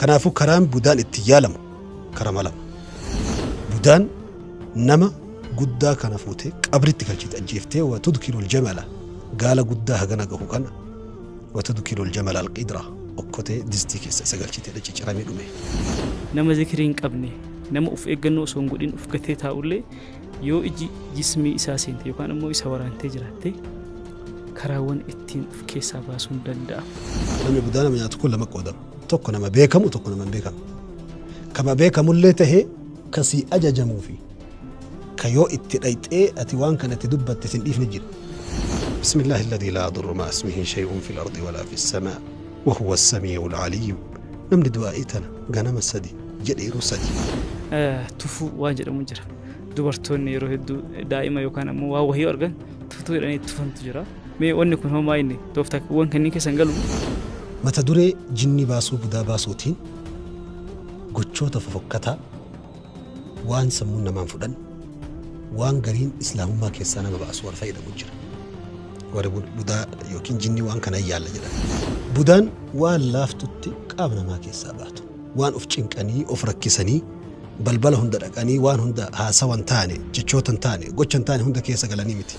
Kanaafuu karaan budaan itti yaalamu karama lama. Budaan nama guddaa kana fuutee qabritti galchite, ajjeeftee, وتدخل الجمل, gaala guddaa hagana gahu kana, وتدخل الجمل القدر, okkotee distii keessa isa galchite, cicciramee dhume. Nama zikirii hin qabne, nama of eeggannoo osoo hin godhin of gatee taa'ullee, yoo iji jismii isaa seente yookaan immoo isa waraantee jiraatte, karaawwan ittiin of keessaa baasuun danda'a. Namni budaa nama nyaatu kun lama qoodama. Tokko nama beekamu, tokko nama hin beekamu. Kama beekamullee tahee kasii ajajamuu fi ka yoo itti dhayxee ati waan kana itti dubbatte sin dhiifne jira. بسم الله الذي لا يضر مع اسمه شيء في الأرض ولا في السماء وهو السميع العليم. Namni du'aa'ii tana ganama sadi jedhe yeroo sadi. Tufuu waan jedhamu jira. Dubartoonni yeroo hedduu daa'ima yookaan ammoo waan wahii argan tuftuu jedhanii tufantu jira. Mee wanni kun homaa inni tooftaawwan kanneen keessan galu? Mata duree jinni baasuu, budaa baasuutiin gochoota fofokkataa, waan sammuun namaan fudhan, waan gariin islaamummaa keessaa nama baasu wal fayyadamu jira. Warri budaa yookiin jinni waan kana yaalla jedhan. Budaan waan laaftutti qaama namaa keessaa baatu. Waan of cinqanii of rakkisanii balbala hunda dhaqanii waan hunda haasawan taane, jechoota hin taane, gocha hin taane hunda keessa galanii miti.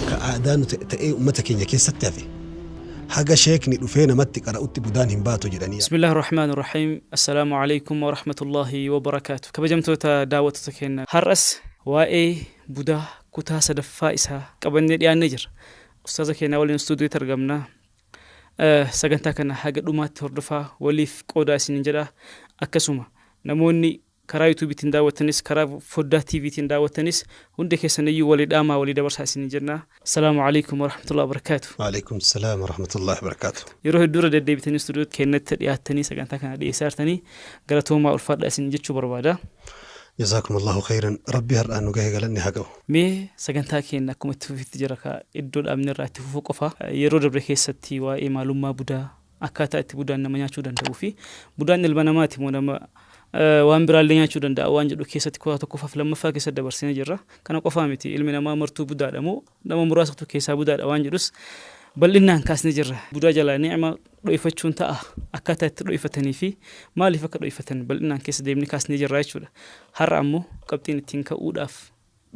Ka aadaa nuti ta'ee uummata keenya keessatti hafe, haga sheekni dhufee namatti qara'utti budaan hin baatu jedhanii. بسم الله الرحمن الرحيم. السلام عليكم ورحمة الله وبركاته. Kabajamtoota daawwattoota keenya, har'as waa'ee budaa kutaa sadaffaa isaa qabannee dhiyaannee jirra. Ustaaza keenya waliin istuudiyootti argamna. Sagantaa kana haga dhumaatti hordofaa, waliif qoodaa isiniin jedha. Akkasuma namoonni karaa yuutuubiitiin daawwattanis, karaa foddaa tiiviitiin daawwattanis, hundi keessaniyyuu walii dhaamaa, walii dabarsaa isiniin jenna. السلام عليكم ورحمة الله وبركاته. وعليكم السلام ورحمة الله وبركاته. Yeroo hedduu irra deddeebitanii istuudiyoo keenyatti dhiyaattanii sagantaa kana dhiyeessaa jirtanii, galatoomaa, ulfaadha isin jechuu barbaada. جزاكم الله خيرا. Rabbi har'aan nu gahe galanni haa ga'u. Mee sagantaa keenya akkuma itti fufitti jira, ka iddoo dhaabne irraa itti fufuu qofa. Yeroo darbe keessatti waa'ee maalummaa budaa, akkaataa itti budaan nama nyaachuu danda'uu fi budaan ilma namaati moo nama waan biraallee nyaachuu danda'a waan jedhu keessatti kutaa tokkoffaaf lammaffaa keessatti dabarsinee jirra. Kana qofaa miti, ilmi namaa martuu budaadha moo nama muraasatu keessaa budaadha waan jedhus bal'inaan kaasnee jirra. Budaa jalaa ni'ima dho'ifachuun ta'a, akkaataa itti dho'ifatanii fi maaliif akka dho'ifatan bal'inaan keessa deemnee kaasnee jirra jechuudha. Har'a ammoo qabxiin ittiin ka'uudhaaf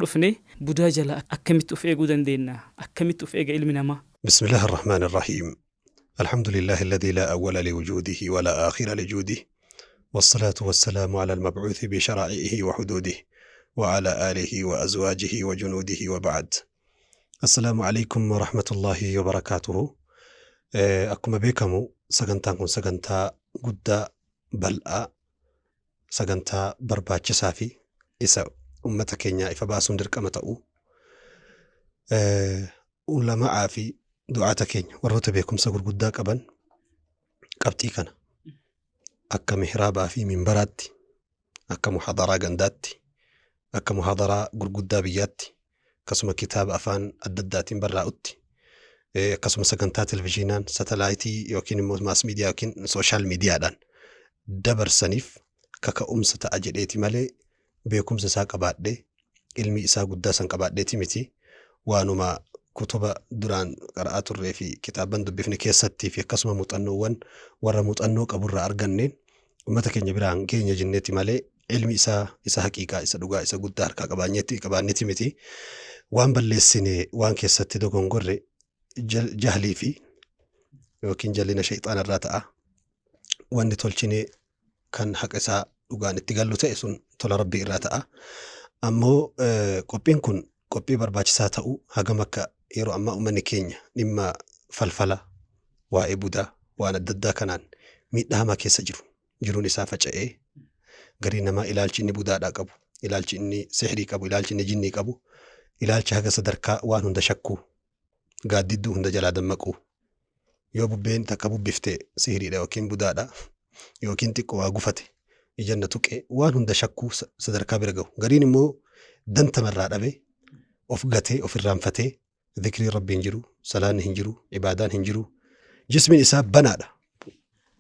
dhufne, budaa jalaa akkamitti of eeguu dandeenya? Akkamitti of eega ilmi namaa? بسم الله الرحمن الرحيم. الحمد لله الذي لا أول لوجوده ولا آخر لجوده، والصلاة والسلام على المبعوث بشرائعه وحدوده وعلى آله وأزواجه وجنوده، وبعد. السلام عليكم ورحمة الله وبركاته. Akkuma beekamu sagantaan kun sagantaa guddaa, bal'aa, sagantaa barbaachisaa fi isa ummata keenyaa ifa baasuun dirqama ta'u, ulama'aa fi du'aata keenya warroota beekumsa gurguddaa qaban qabxii kana akka mihraabaa fi minbaraatti, akka muhadaraa gandaatti, akka muhadaraa gurguddaa biyyaatti, akkasuma kitaaba afaan adda addaatiin barraa'utti, akkasuma sagantaa televizyiinaan, satalaayitii yookiin immoo mass media yookiin social miidiyaadhaan dabarsaniif kaka'umsa ta'a jedheeti malee, beekumsa isaa qabaadhee, ilmi isaa guddaa san qabaadheeti miti. Waanuma kutuba duraan qara'aa turree fi kitaaban dubbifne keessattii fi akkasuma muuxannoowwan warra muuxannoo qaburraa arganneen uummata keenya biraan keenya jenneeti malee, ilmi isaa isa haqiiqaa, isa dhugaa, isa guddaa harkaa qabaanneeti miti. Waan balleessine, waan keessatti dogongorre, jahlii fi yookiin jallina shayxaana irraa ta'a. Wanni tolchine kan haqa isaa dhugaan itti gallu ta'e sun tola rabbii irraa ta'a. Ammoo qophiin kun qophii barbaachisaa ta'uu, hagam akka yeroo ammaa uummanni keenya dhimma falfala, waa'ee budaa, waan adda addaa kanaan miidhaa hamaa keessa jiru, jiruun isaa faca'ee, garii namaa ilaalchi inni budaadhaa qabu, ilaalchi inni sihrii qabu, ilaalchi inni jinnii qabu, ilaalcha haga sadarkaa waan hunda shakkuu, gaaddidduu hunda jalaa dammaquu, yoo bubbeen takka bubbifte sihriidha yookiin budaadha, yookiin xiqqoo waa gufate ijanna tuqee waan hunda shakkuu sadarkaa bira gahu, gariin immoo dantamarraa dhabee of gatee of irraanfatee, dhikrii rabbii hin jiru, salaanni hin jiru, ibaadaan hin jiru, jismiin isaa banaadha.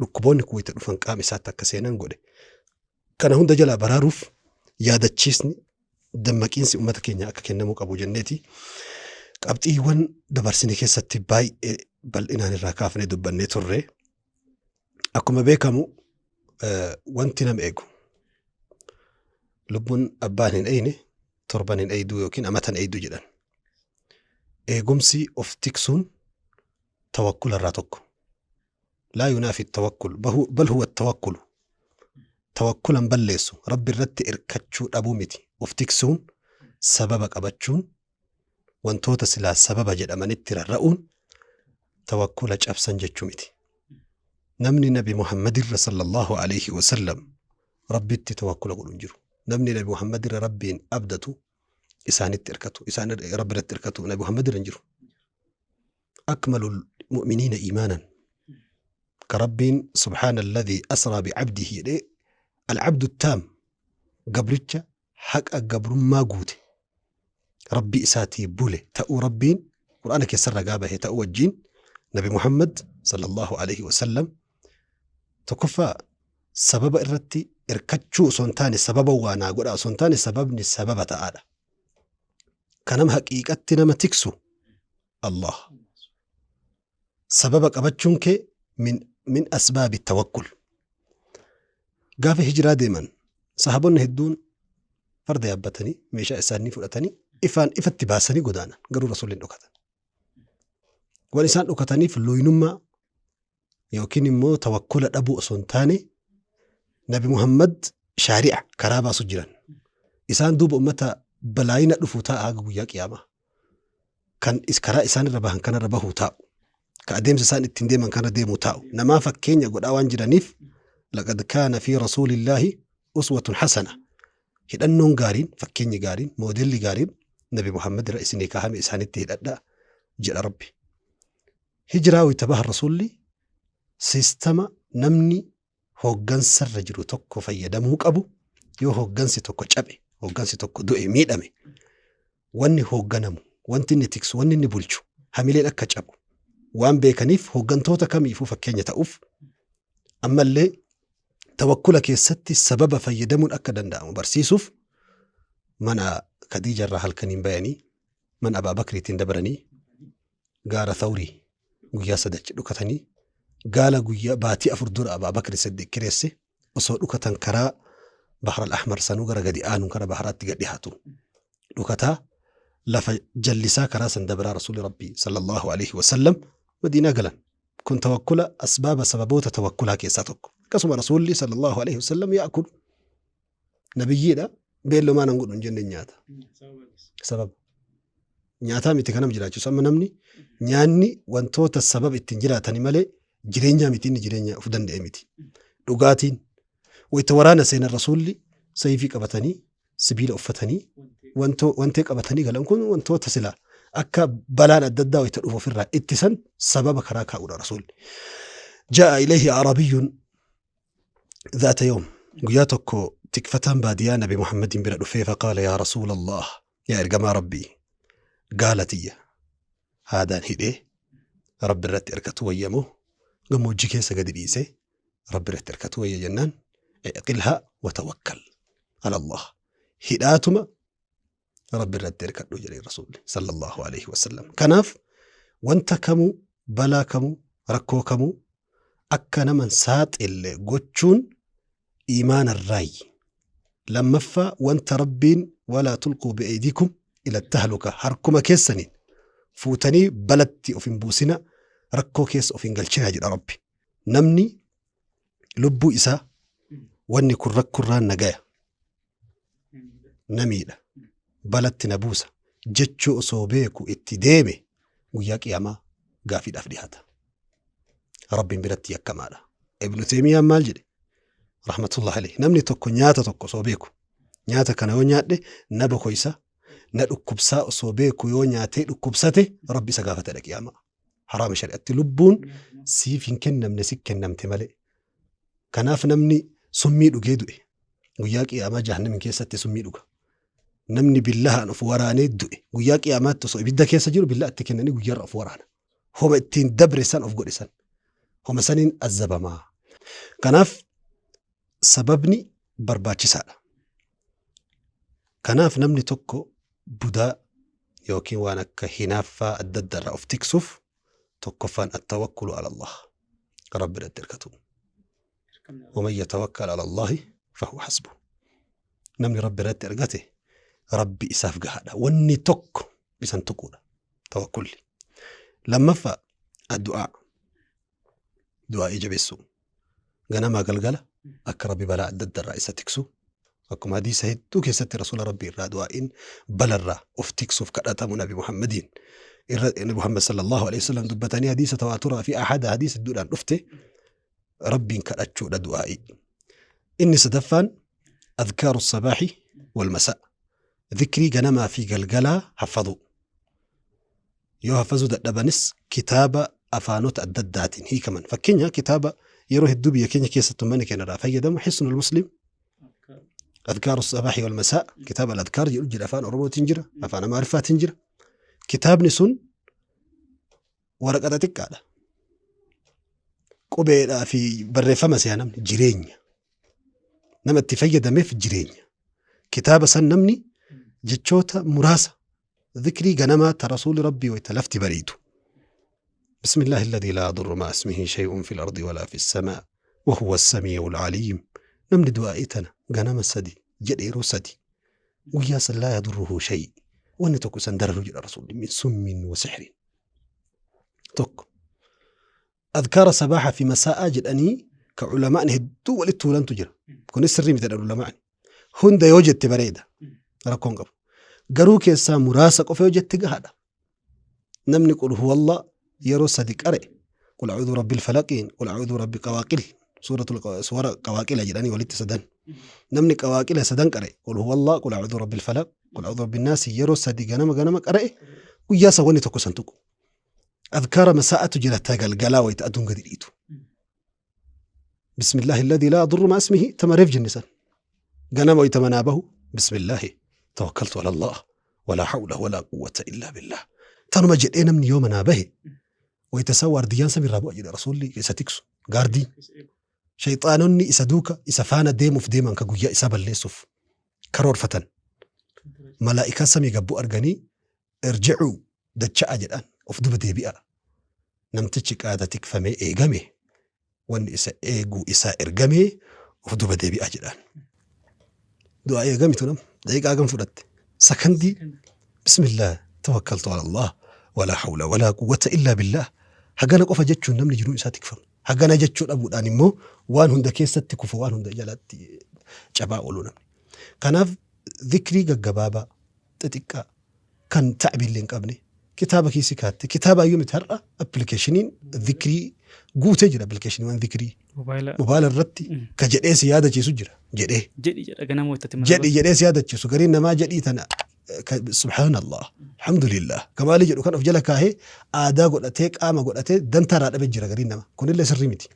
Dhukkuboonni kun wayita dhufan qaama isaatti akka seenan godhe. Kana hunda jalaa baraaruuf yaadachiisni, dammaqiinsi uummata keenya akka kennamuu qabu jenneeti. Qabxiiwwan dabarsine keessatti baay'ee bal'inaan irraa kaafnee dubbannee turre. Akkuma beekamu Wanti nama eegu lubbuun abbaan hin eeyne torban hin eeyduu yookiin amatan eeyduu jedhan. Eegumsi of tiksuun tawakkula irraa tokko. Laa yunaafi tawakkul bal huwa tawakkulu. Tawakkulan balleessu rabbi irratti irkachuu dhabuu miti. Of tiksuun sababa qabachuun wantoota silaa sababa jedhamanitti rarra'uun tawakkula cabsan jechuu miti. Namni Nabi Muhammadirra sallallahu alaihi wasallam rabbitti tawakkula godhu hin jiru. Namni Nabi Muhammadirra rabbiin abdatu isaanitti irkatu isaan rabbi irratti irkatu Nabi Muhammadirra hin jiru. Akmalul mu'miniina iimaanan ka rabbiin subhaana alladhii asraa bicabdihi jedhee alcabdu taam gabricha haqa gabrummaa guute rabbi isaatii bule ta'uu rabbiin qur'aana keessarra gaabahe ta'uu wajjiin Nabi Muhammad sallallahu alaihi wasallam tokkoffaa sababa irratti irkachuu osoo hin taane sababa waa naa godha osoo hin taane sababni sababa ta'aadha. Kanam haqiiqatti nama tiksu Allah. Sababa qabachuun kee min asbaabi tawakkul. Gaafa hijiraa deeman sahaabonni hedduun farda yaabbatanii meeshaa isaanii fudhatanii ifaan ifatti baasanii godaanan garuu rasuulli hin dhokatan. Waan isaan dhokataniif looyinummaa yookiin immoo tawakkula dhabuu osoo hin taane Nabi Muhammad shaari'a karaa baasu jiran. Isaan duuba ummata balaayina dhufu taa'a haga guyyaa qiyaamaa. Kan karaa isaan irra bahan kanarra bahuu taa'u. Ka adeemsa isaan ittiin deeman kanarra deemuu taa'u. Namaa fakkeenya godhaa waan jiraniif laqad kaana fi rasuulillaahi uswatun hasana. Hidhannoon gaariin fakkeenyi gaariin moodelli gaariin Nabi Muhammad irra isinii kaahame isaanitti hidhadhaa jedha Rabbi. Hijiraa wayita bahan rasuulli siistama namni hooggansarra jiru tokko fayyadamuu qabu yoo hooggansi tokko cabe hooggansi tokko du'e miidhame wanni hoogganamu wanti inni tiksu wanni inni bulchu hamileen akka cabu waan beekaniif hooggantoota kamiifuu fakkeenya ta'uuf ammallee tawakkula keessatti sababa fayyadamuun akka danda'amu barsiisuuf mana Khadiija irraa halkaniin bayanii mana Abaa Bakriitiin dabaranii gaara Thawrii guyyaa sadachi dhukatanii gaala guyyaa baatii 4 dura Abaa Bakri Siddiq kireesse osoo dhukatan karaa Bahar al-Ahmar sanuu gara gadi aanuun karaa baharaatti gad dhiyaatu dhukataa lafa jallisaa karaa san dabaraa Rasuulli Rabbii sallallahu alaihi wasallam Madiinaa galan. Kun tawakkula asbaaba sababoota tawakkulaa keessaa tokko. Akkasuma Rasuulli sallallahu alaihi wasallam yaakulu nabiyyiidha beellomaan hin godhu hin jenne nyaata. Sababa. Nyaataa miti kanam jiraachisu amma namni nyaanni wantoota sababa ittiin jiraatani malee jireenyaa miti inni jireenya of danda'e miti. Dhugaatiin wayita waraana seenan Rasuulli sayfii qabatanii sibiila uffatanii wantee qabatanii galan kun wantoota silaa akka balaan adda addaa wayita dhufu ofirraa ittisan sababa karaa kaa'uudha Rasuulli. Jaa'a ilayhi arabiyyun dhaata yawm guyyaa tokko tikfataan baadiyaa Nabi Muhammadin bira dhufee faqaala yaa Rasuula Allah yaa ergamaa Rabbii gaala tiyya haadaan hidhee Rabbi irratti irkatu wayyamoo gammoojjii keessa gadi dhiisee Rabbi irratti irkatu wayya jennaan iqilhaa wa tawakkal ala Allah hidhaatuma Rabbi irratti irkadhu jedhee Rasuulli sallallahu alaihi wasallam. Kanaaf wanta kamuu balaa kamuu rakkoo kamuu akka nama hin saaxille gochuun iimaana irraayi. Lammaffaa wanta Rabbiin walaa tulquu bi'aydiikum ila tahluka harkuma keessaniin fuutanii balatti of hin buusina rakkoo keessa of hin galchina jedha Rabbi. Namni lubbuu isaa wanni kun rakkurraan nagaya namiidha balatti na buusa jechuu osoo beeku itti deeme guyyaa qiyaamaa gaafiidhaaf dhiyaata. Rabbiin biratti yakkamaadha. Ibnu Teemiyaan maal jedhe? Rahmatullahi alayhi. Namni tokko nyaata tokko osoo beeku nyaata kana yoo nyaadhe na bokoysa na dhukkubsaa osoo beeku yoo nyaatee dhukkubsate Rabbi isa gaafatedha qiyaamaa. Haraama shari'atti lubbuun siif hin kennamne si kennamte malee. Kanaaf namni summii dhugee du'e guyyaa qiyaamaa jahannamin keessatti summii dhuga. Namni billahaan of waraanee du'e guyyaa qiyaamaatti osoo ibidda keessa jiru billaa itti kennanii guyyaarra of waraana. Homa ittiin dabre san of godhe san. Homa saniin azabamaa. Kanaaf sababni barbaachisaadha. Kanaaf namni tokko budaa yookiin waan akka hinaaffaa adda addaa irraa of tiksuuf tokkoffaan attawakkulu ala Allah. Rabbi irratti hirkatu. Waman yatawakkal ala Allaahi fahuwa hasbuh. Namni Rabbi irratti ergate Rabbi isaaf gahaadha. Wanni tokko isan tuquudha. Tawakkulli. Lammaffaa addu'aa. Du'aa'ii jabeessuu. Ganamaa galgala akka Rabbi balaa adda addarraa isa tiksu. Akkuma hadiisa hedduu keessatti Rasuula Rabbii irraa du'aa'iin balarraa of tiksuuf kadhatamu Nabi Muhammadiin. Irra Nabi Muhammad sallallahu alaihi wasallam dubbatanii hadiisa tawaaturaa fi ahada hadiisa hedduudhaan dhufte Rabbiin kadhachuudha du'aa'ii. Inni sadaffaan adhkaaru sabaahi wal masaa. Dhikrii ganamaa fi galgalaa haffaduu. Yoo haffazuu dadhabanis kitaaba afaanota adda addaatiin hiikaman. Fakkeenya kitaaba yeroo hedduu biyya keenya keessatti uummanni keenya irraa fayyadamu Hisnul Muslim Adhkaaru Sabaahi wal Masaa kitaaba al-Adhkaar jedhu jira afaan Oromootiin jira afaan Amaariffaatiin jira. Kitaabni sun waraqata xiqqaadha. Qubeedhaa fi barreeffama si'a namni jireenya. Nama itti fayyadameef jireenya. Kitaaba san namni jechoota muraasa dhikrii ganamaa ta rasuuli rabbii wayta lafti bariitu. بسم الله الذي لا يضر مع اسمه شيء في الأرض ولا في السماء وهو السميع العليم. نمني دعائتنا غنم سدي جديرو سدي وياس لا يضره شيء وأن تكو سندر رسول من سم وسحر تك أذكار صباح في مساء جدني كعلماء هدو ولتولن تجرى كون السري مثل العلماء هند يوجد تبريدة ركون قبل garuu keessaa muraasa qofa yoo jette gahaadha. Namni qul huwallah yeroo sadi qare qul a'uudhu rabbil falaqiin qul a'uudhu rabbi qawaaqil suuratul suwara qawaaqila jedhanii walitti sadan. Namni qawaaqila sadan qare qul huwallah qul a'uudhu rabbil falaq qul a'uudhu rabbin naasi yeroo sadi ganama ganama qare guyyaa san wanni tokko san tuqu. Adkaara masaa'atu jira tagalgalaa wayita aduun gadi dhiitu. Bismillaahi alladhi laa yadurru ma'a ismihi tamareef jenne san. Ganama wayita manaa bahu bismillaahi tawakkaltu ala Allah. ولا حول ولا قوة إلا بالله. تنما جدين من يوم أنا به ويتسوى أرديان سمي رابو أجل رسولي إسا تكسو غاردي شيطانني إسا دوكا إسا فانا ديمو في ديمان كقويا إسا بليسوف كرور فتن ملائكة سمي قبو أرغني ارجعوا دتشا أجل أفدو بدي بيئة نمتشك آدتك فمي إيغامي وان إسا إيغو إسا إرغامي أفدو بدي بيئة أجل دعاء إيغامي تنم دقيقة أغم فرد سكندي بسم الله توكلت على الله ولا حول ولا قوة إلا بالله. حقنا قفا جتشو نمني جنو إسا تكفر حقنا جتشو أبو الآن مو وان هند كيسة تكفو وان هند جلات جباء ولو نمني كناف ذكري قبابة تتكا كان تعبي اللي نقبني كتابة كيسي كاتي كتابة يوم تهرأ أبليكيشنين ذكري قو تجرى أبليكيشن وان ذكري موبايل الرتي كجدي سيادة جيسو جرى جدي جدي جدي سيادة جيسو قرين ما جدي تنا سبحان الله الحمد لله كما لي جدو كان أفجلك هاي آدا قلتك آما قلتك دنترا أبجرى قرين ما كون اللي سريمتي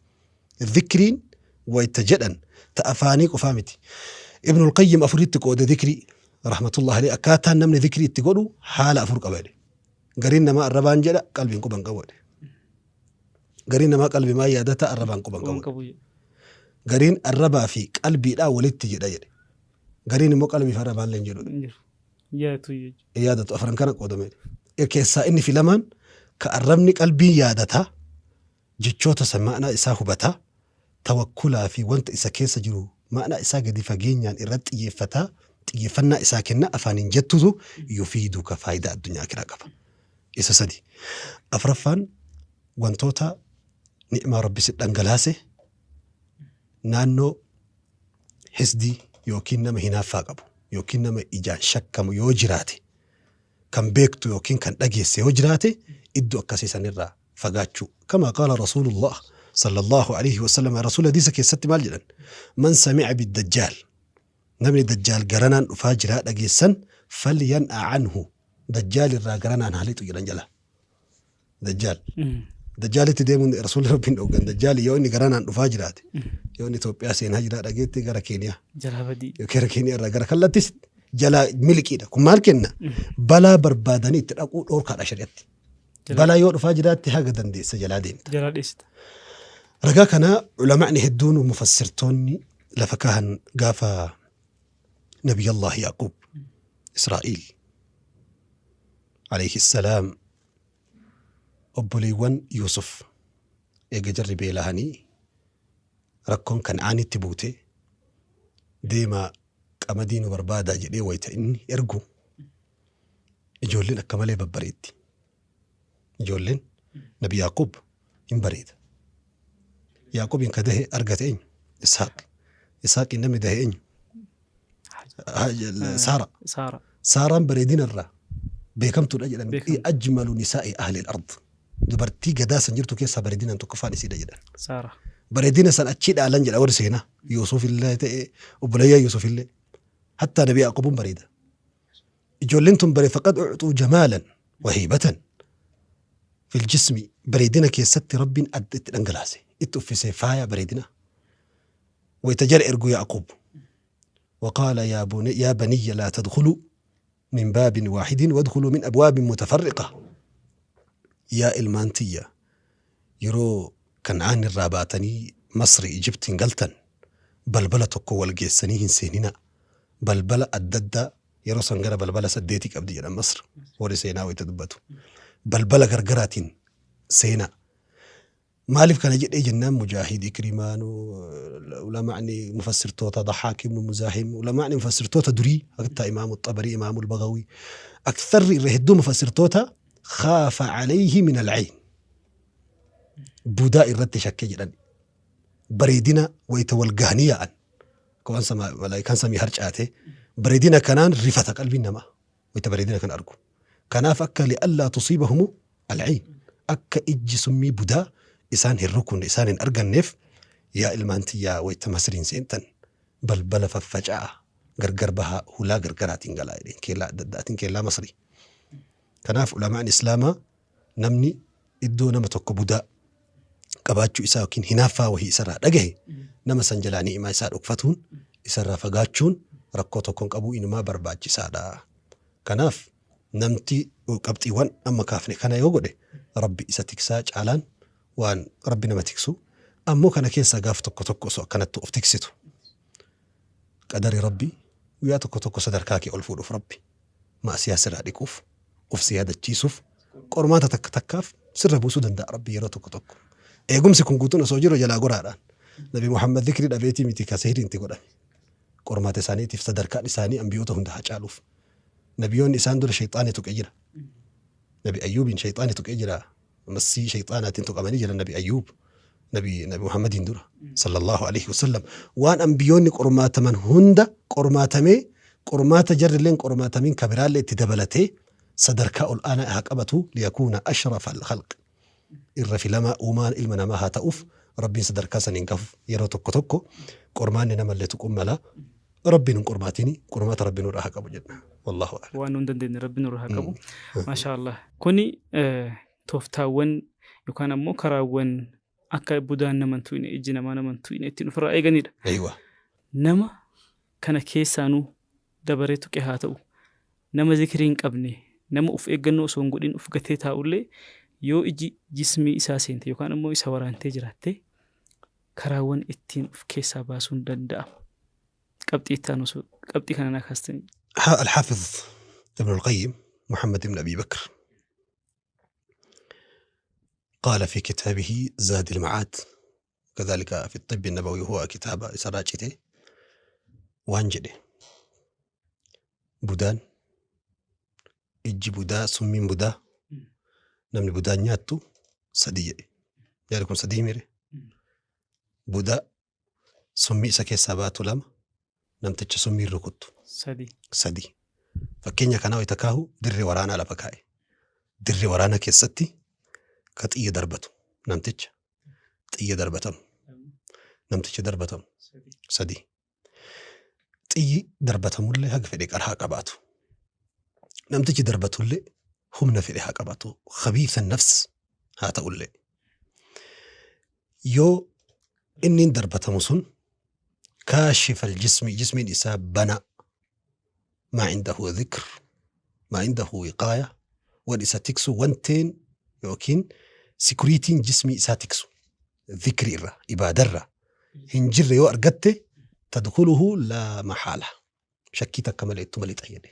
الذكرين ويتجدن تأفانيك وفامتي. ابن القيم أفريد تقود ذكري رحمة الله عليه أكاتا نمني ذكري تقولوا حال أفرق أبالي قرين ما الربان جدا قلبي قبان قوي قرين ما قلبي ما يادتا الربان قبان قوي قرين الربا في قلبي لا ولدت جدا جدا قرين مو قلبي فربان لين جلو يادته أفرن كان قدامي كيسا إني في لمن كأرمني قلبي يادتا جتشوتا سمعنا إساه بتا توكلا في وانت إسا كيسا جلو ما أنا إسا قد فجين إرد يفتا يفنا إسا كنا أفانين جتوزو يفيدك فايدة الدنيا كلا قفا إسا سدي أفرفان وانتوتا نعمة ربي ستنقلاسه نانو حسدي يوكين نما هنا فاقبو يوكين نما إجان شكمو يوجراتي كان بيكتو يوكين كان أجيس يوجراتي إدو أكاسيسا نرى فقاتشو كما قال رسول الله صلى الله عليه وسلم رسول ديسك يستي مالجدا من سمع بالدجال نمني دجال قرنان أفاجرات أجيسا فلينأ عنه دجال الرا قرنان هاليتو جلان دجال دجال تديمون رسول ربي نوغن دجال يوني قرنان أفاجرات يوني توبيا سين هجرات أجيتي قرا كينيا جلابدي يكير كينيا الرا قرا كلاتيس جلا ملكي دا كمال كنا بلا بربادني تلاقو أوركا عشريات بلا يور أفاجرات تهاجا دندي سجلا ديم جلا ديست رجا كان علماء هدون ومفسرتوني لفكاهن قافا نبي الله يعقوب إسرائيل عليه السلام أبوليوان يوسف إيجا جربي لهني Rakkoon Kan'aanitti buute deemaa qamadii nu barbaadaa jedhee wayita inni ergu ijoolleen akka malee babbareetti. Ijoolleen Nabi Yaaqub hin bareeda. Yaaqubiin ka dahe argate eenyu? Ishaaq. Ishaaqiin namni dahe eenyu? Saara. Saara. Saaraan bareedina irraa beekamtuudha jedhan. Beekamtu. Ajmalu nisaa'i ahli al-ard. Dubartii gadaa san jirtu keessaa bareedinaan tokkoffaan isiidha jedhan. Saara. Bareedina san achii dhaalan jedha warri seenaa. Yuusuf illee ta'e obboleeyyaa Yuusuf illee. Hattaa Nabi Yaaqubuun bareeda. Ijoolleen tun bare faqad ucxuu jamaalan wahiibatan. Fil jismi bareedina keessatti Rabbiin adda itti dhangalaase. Itti uffisee faaya bareedina. Wayita jala ergu Yaaqub. وقال يا بني لا تدخلوا من باب واحد وادخلوا من أبواب متفرقة. يا إلمانتية يرو كنعان الراباتني مصر إجبت قلتن بلبلة تقوى الجيساني سيننا بلبلة أددة يرو سنجرة بلبلة سديتك أبدي إلى مصر ورسينا ويتدبتو بلبلة غرغرات سينا مالف كان يجد جنان مجاهد إكريمان ولا معني مفسر توتا ضحاك بن مزاحم ولا معني مفسر توتا دري حتى إمام الطبري إمام البغوي أكثر رهدو مفسر توتا خاف عليه من العين بوداء الرد شك جدا بريدنا ويتولقهنيا أن كون سما ولا كان سمي هرج آتي بريدنا كنان رفة قلبي نما ويتبريدنا كان أرجو كناف أكا لئلا تصيبهم العين أكا إج سمي بوداء إسان هركون إسان أرجنف يا إلمانتيا ويتمسرين سنتن بل بل ففجأة غرغر بها هلا غرغرات إنجلا كلا دداتين كلا مصري كناف علماء الإسلام نمني إدو نما تكبودا قباتشو إساوكين هنافا وهي إسرا دقه نما سنجلاني إما إسار أكفتون إسرا فقاتشون ركوتو كونك أبو إنما برباتش سادا كناف نمتي وقبتي وان أما كافني كان يوغده ربي إسا تكساج علان وان ربي نما تكسو أمو كان كيسا قاف توكو توكو سو كانت تقف تكسيتو قدري ربي ويا توكو توكو صدركاكي ألفو في ربي ما سياسة راديكوف وفي سيادة تشيسوف قرماتا تك تكاف سر بوسو دندا ربي يرو توكو توكو eegumsi kun guutuun osoo jiru jalaa goraadhaan Nabi Muhammad dhikri dhabeetii miti ka sihiriin itti godhame qormaata isaaniitiif sadarkaan isaanii ambiyoota hunda haa caaluuf nabiyoonni isaan dura shayxaani tuqee jira Nabi Ayyuubiin shayxaani tuqee jira masii shayxaanaatiin tuqamanii jira Nabi Ayyuub Nabi Muhammadiin dura sallallahu alaihi wasallam waan ambiyoonni qormaataman hunda qormaatamee qormaata jarrilleen qormaatamiin kabiraallee itti dabalatee sadarkaa ol aanaa haa qabatu liyakuuna ashrafa alkhalq irra filamaa uumaan ilma namaa haa ta'uuf rabbiin sadarkaa saniin qabu yeroo tokko tokko qormaanni namallee tuquun mala rabbiin hin qormaatini qormaata rabbiin nurraa haa qabu jenna wallahu a'lam. Waan nun dandeenye rabbiin nurraa haa qabu. Maasha Allah. Kuni tooftaawwan yookaan ammoo karaawwan akka budaan naman tuqne ijji namaa naman tuqne ittiin ofirraa eeganidha. Aywa. Nama kana keessaanuu dabaree tuqe haa ta'u nama zikrii hin qabne nama of eeggannoo osoo hin godhin of gatee taa'ullee yoo iji jismii isaa seente yookaan ammoo isa waraantee jiraatte karaawwan ittiin of keessaa baasuun danda'ama. Qabxii itti aanu osoo qabxii kana naa kaastanii. الحافظ ابن القيم محمد بن أبي بكر قال في كتابه زاد المعاد كذلك في الطب النبوي هو كتاب سراجته وانجده budaan ijji budaa summiin budaa namni budaan nyaattu sadii jedhe. Yaadi kun sadii mire. Budaa summii isa keessaa baatu lama namticha summii rukuttu. Sadii. Sadii. Fakkeenya kanaa wayita kaahu dirree waraanaa lafa kaa'e. Dirree waraanaa keessatti ka xiyya darbatu namticha xiyya darbatamu. Namticha darbatamu. Sadii. Xiyyi darbatamullee haga fedhe qara haa qabaatu. Namtichi darbatullee humna fedhe haa qabaatu. Khabiisa nafs haa ta'ullee. Yoo inni darbatamu sun kaashifa aljismi jismiin isaa bana ما عنده ذكر ما عنده وقاية وان إسا تكسو وانتين يوكين سيكوريتين جسمي إسا تكسو ذكر إرى إبادة إرى هنجر يو أرقدت تدخله لا محالة شكيتا كما لقيتو مليت أيدي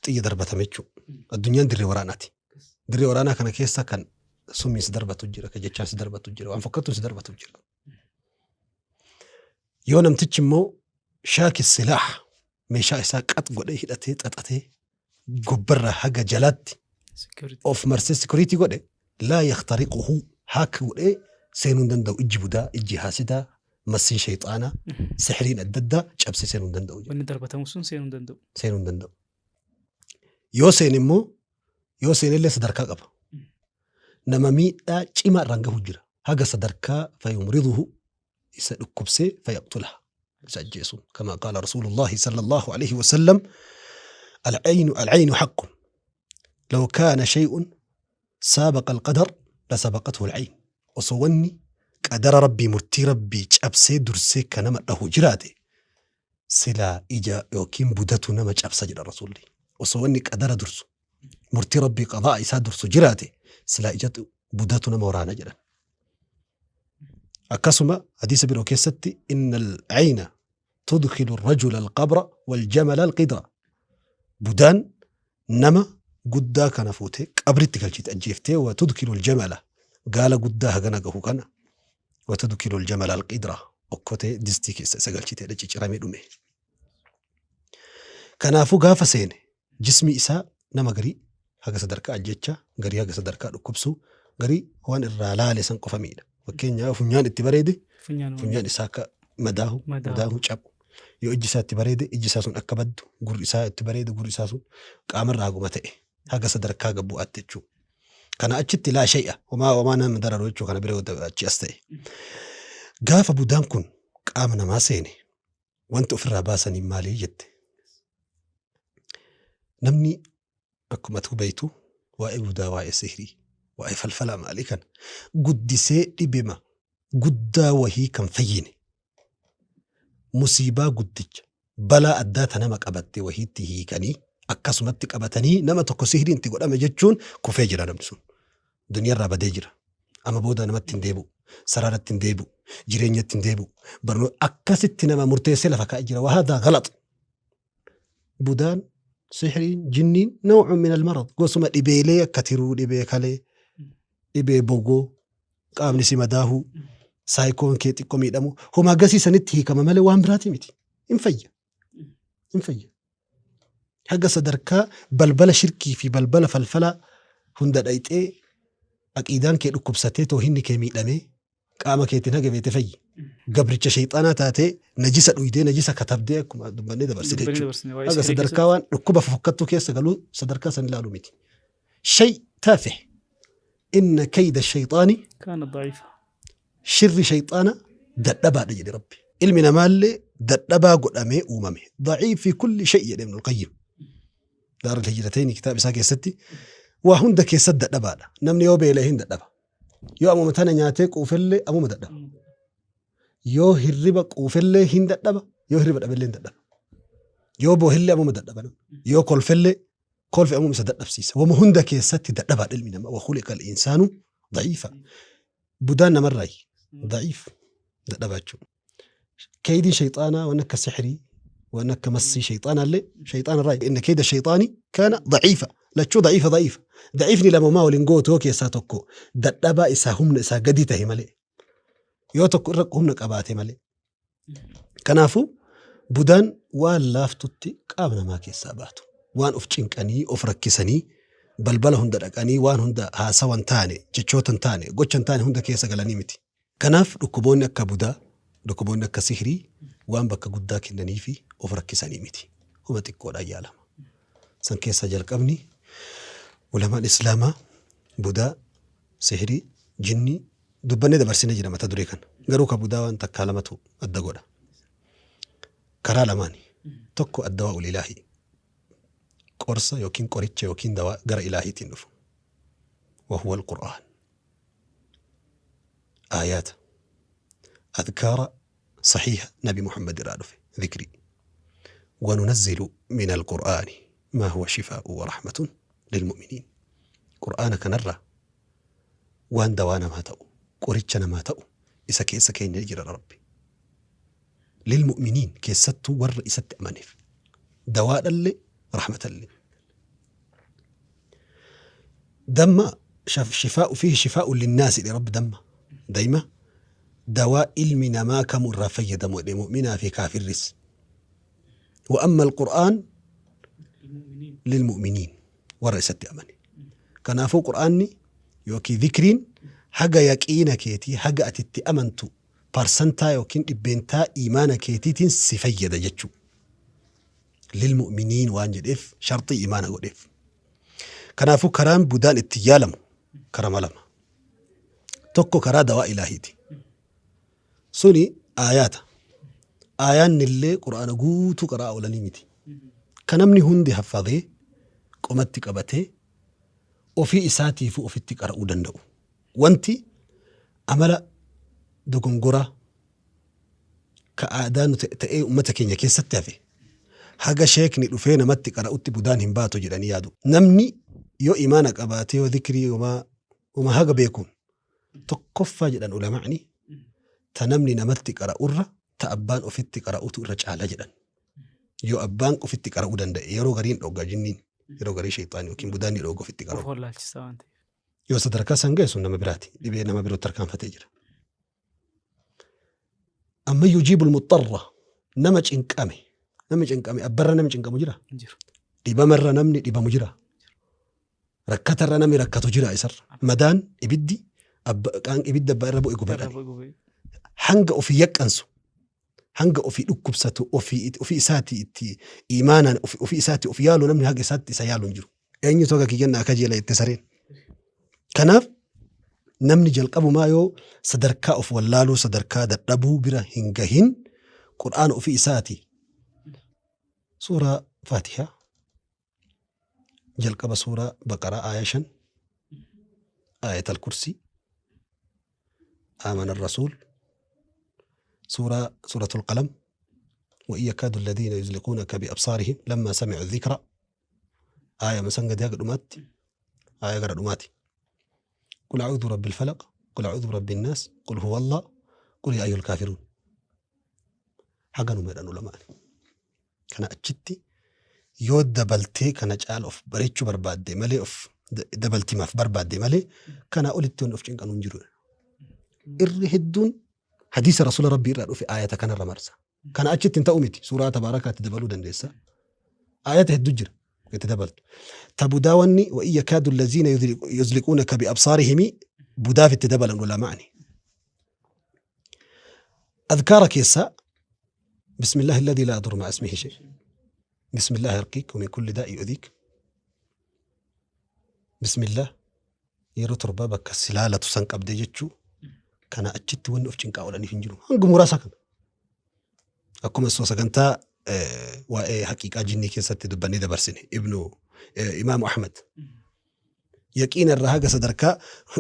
تي ضربة ميتشو الدنيا دري وراناتي دري ورانا كان كيسا كان Summiin si darbatu jira, ka jechaan si darbatu jira, waan fokkattuun si darbatu jira. Yoo namtichi immoo shaaki silaah meeshaa isaa qax godhee hidhatee xaxatee gubbarraa haga jalaatti of marsee security godhe laa yaktariquhu haaka godhee seenuu hin danda'u. Ijji budaa, ijji haasidaa, massiin shayxaanaa, sixiriin adda addaa cabsee seenuu hin danda'u. Wanni darbatamu sun seenuu hin danda'u. Seenuu hin danda'u. Yoo seene immoo yoo seenellee sadarkaa qaba. Nama miidhaa cimaa irraan gahu jira. Haga sadarkaa fayumriduhu isa dhukkubsee fayaqtulaha isa ajjeesu. Kama qaala Rasuulullaahi sallallahu alayhi wa sallam al'aynu al'aynu haqqun law kaana shay'un saabaqa alqadar lasabaqathu al'ayn. Osoo wanni qadara Rabbii murtii Rabbii cabsee dursee ka nama dhahu jiraate silaa ija yookiin budatu nama cabsa jedha Rasuulli. Osoo wanni qadara dursu murtii Rabbii qadaa isaa dursu jiraate silaa ijatu budatu nama waraana jedhan. Akkasuma hadiisa biroo keessatti inna al-ayna tudkilu ar-rajula al-qabra wal-jamala al-qidra. Budaan nama guddaa kana fuutee qabritti galchite ajjeeftee wa tudkilu al-jamala gaala guddaa hagana gahu kana wa tudkilu al-jamala al-qidra okkotee distii keessa isa galchite cicciramee dhume. Kanaafuu gaafa seene jismi isaa nama garii haga sadarkaa ajjechaa, garii haga sadarkaa dhukkubsuu, garii waan irraa laale san qofa miidha. Fakkeenyaaf funyaan itti bareede funyaan isaa akka madaahu, madaahu cabu. Yoo ijji isaa itti bareede ijji isaa sun akka baddu, gurri isaa itti bareede gurri isaa sun qaamarraa haguma ta'e haga sadarkaa gad bu'aatti jechuudha. Kana achitti laa shay'a homaa homaa nama dararu jechuudha kana bira yoo achi as ta'e. Gaafa budaan kun qaama namaa seene wanti ofirraa baasaniin maalii jette? Namni akkuma atuu beektu waa'ee budaa, waa'ee sihrii, waa'ee falfalaa maalii kana guddisee dhibema guddaa wahii kan fayyine musiibaa guddicha balaa addaa ta nama qabatte wahiitti hiikanii akkasumatti qabatanii nama tokko sihriin itti godhame jechuun kufee jira namni sun. Duniyarraa badee jira. Amma booda namatti hin deebi'u. Sararatti hin deebi'u. Jireenyatti hin deebi'u. Barnoota akkasitti nama murteessee lafa kaa'ee jira. Wahaadaa galax. Budaan, sihriin, jinniin naw'un min al-marad. Gosuma dhibeelee akka tiruu, dhibee kalee, dhibee bogoo, qaamni si madaahuu, saayikoon kee xiqqoo miidhamu. Homaa gasii sanitti hiikama malee waan biraatii miti. Hin fayya. Hin fayya. Haga sadarkaa balbala shirkii fi balbala falfalaa hunda dhayxee aqiidaan kee dhukkubsatee toohinni kee miidhamee qaama keetiin haga feete fayyi. Gabricha shayxaanaa taatee najisa dhuydee najisa katabdee akkuma dubbannee dabarsite Dubbannee jechuudha. dabarsine waa'ee Haga sihirii sadarkaa keessatti. waan dhukkuba fofokkattuu keessa galuu sadarkaa san ilaalu miti. Shay taafih inna kayda shayxaani Kaana da'iifa. shirri shayxaana dadhabaadha jedhe Rabbi. Ilmi namaallee dadhabaa godhamee uumame. Daciif fi kulli shay jedhe Ibnul Qayyim. Daarul Hijratayni kitaaba isaa keessatti waa hunda keessatti dadhabaadha. Namni yoo beela'e hin dadhaba. Yoo amuma tana nyaatee quufellee amuma dadhaba. Yoo hirriba quufellee hin dadhaba. Yoo hirriba dhabellee hin dadhaba. Yoo boohellee amuma dadhaba. Yoo kolfellee kolfi amuma isa dadhabsiisa. Wama hunda keessatti dadhabaadha ilmi namaa. Wa khuliqa al-insaanu daciifa. Budaan namarraayi. Daciif. Dadhabaa jechuudha. Kaydiin shayxaanaa waan akka sixrii waan akka massii shayxaanaallee shayxaanarraa inna kayda shayxaani kaana daciifa. Lachuu daciifa daciifa. Daciifni lama waliin gootu yoo keessaa tokko dadhabaa isaa humna isaa gadi tahe malee. Yoo tokko irra humna qabaate malee. Kanaafuu budaan waan laaftutti qaama namaa keessaa baatu. Waan of cinqanii of rakkisanii balbala hunda dhaqanii waan hunda haasawa hin taane jechoota hin taane gocha hin taane hunda keessa galanii miti. Kanaaf dhukkuboonni akka budaa, dhukkuboonni akka sihrii waan bakka guddaa kennanii fi of rakkisanii miti. Homa xiqqoodhaan yaalama. San keessaa jalqabni ulamaan Islaamaa budaa, sihrii, jinnii dubbannee dabarsinee jira mata duree kana. Garuu ka budaa waan takkaa lamatu adda godha. Karaa lamaani. Tokko addawaa'ul ilaahii. Qorsa yookiin qoricha yookiin dawaa gara ilaahiitiin dhufu. Wahuwa al-Qur'aan. Aayaata. Adkaara sahiha Nabi Muhammad irraa dhufe. Dhikrii. Wanunazzilu min al-Qur'aani maa huwa shifaa'u wa rahmatun lilmu'miniin. Qur'aana kanarraa waan dawaa namaa ta'u, qoricha namaa ta'u isa keessa keenya jira Rabbi. Lilmu'miniin keessattuu warra isatti amaneef. Dawaadhallee rahmatallee. Damma Shifaa'u fiihi shifaa'u linnaasi jedhe Rabbi damma. Dayma dawaa ilmi namaa kamu irraa fayyadamu jedhe mu'minaa fi kaafirris. Wa amma alqur'aan lilmu'miniin warra isatti amane. Kanaafuu qur'aanni yookiin dhikriin haga yaqiina keetii haga ati itti amantu parsantaa yookiin dhibbeentaa iimaana keetiitiin si fayyada jechuudha. Lilmu'miniin waan jedheef sharxii iimaana godheef. Kanaafuu karaan budaan itti yaalamu karama lama. Tokko karaa dawaa ilaahiiti. Suni aayaata. Aayaanni illee qur'aana guutuu qaraa oolanii miti. Ka namni hundi haffadee qomatti qabatee ofii isaatiifuu ofitti qara'uu danda'u. Wanti amala dogongoraa ka aadaa nu ta'ee uummata keenya keessatti hafe haga sheekni dhufee namatti qara'utti budaan hin baatu jedhanii yaadu. Namni yoo imaana qabaatee yoo dhikrii homaa haga beekuun tokkoffaa jedhan ulamaa'ni ta namni namatti qara'urra ta abbaan ofitti qara'utu irra caala jedhan. Yoo abbaan ofitti qara'uu danda'e yeroo gariin dhogga jinniin yeroo garii sheexaanii yookiin budaan ni dhogga ofitti qara'u. Of wallaalchisaa waan ta'eef. Yoo sadarkaa san ga'e sun nama biraati. Dhibee nama birootti tarkaanfatee jira. Amma yujiibul muxxarra nama cinqame namni cinqame abbarra namni cinqamu jira. Jiru. Dhibamarra namni dhibamu jira. Rakkatarra namni rakkatu jira isarra. Madaan ibiddi ibidda abbaa irra bu'e gubadha. Hanga ofii yaqqansu hanga ofii dhukkubsatu ofii isaatii itti imaanaan ofii isaatii of yaalu namni haga isaatti isa yaalu hin jiru. Eenyutu haga kiyyanna akka jeela itti sareen. Kanaaf namni jalqabumaa yoo sadarkaa of wallaaluu sadarkaa dadhabuu bira hin gahin qur'aana ofii isaatii suuraa Faatihaa jalqaba suuraa Baqaraa aaya 5 aayatal kursii آمن الرسول سورة القلم وإن يكاد الذين يزلقونك بأبصارهم لما سمعوا الذكر آية مسنجد يا قدومات آية قدوماتي قل أعوذ برب الفلق قل أعوذ برب الناس قل هو الله قل يا أيها الكافرون حقا نميران علماء كان أجتي yoo dabaltee kana caala of bareechuu barbaadde malee of dabaltimaaf barbaadde malee kanaa olitti wanni of cinqanuu hin jiru. Irri hedduun hadiisa rasuula rabbii irraa dhufe aayata kanarra marsa. Kana achitti hin ta'u miti suuraa tabaarakaatti dabaluu dandeessa. Aayata hedduu jira itti dabaltu. Ta budaa wanni wa in yakaadu allaziina yuzliquunaka biabsaarihimi budaaf itti dabalan ulamaa'ni. Adkaara keessaa bismillaahi alladhii laa yadurru ma'a ismihi shay. بسم الله يرقيك ومن كل داء يؤذيك. بسم الله yeroo torba bakka silaalatu san qabdee jechuu kana achitti wanni of cinqaa oolaniif hin jiru. Hanga muraasa kana. Akkuma soo sagantaa waa'ee haqiiqaa jinnii keessatti dubbannee dabarsine ibnu Imaamu Ahmad. Yaqiina irraa haga sadarkaa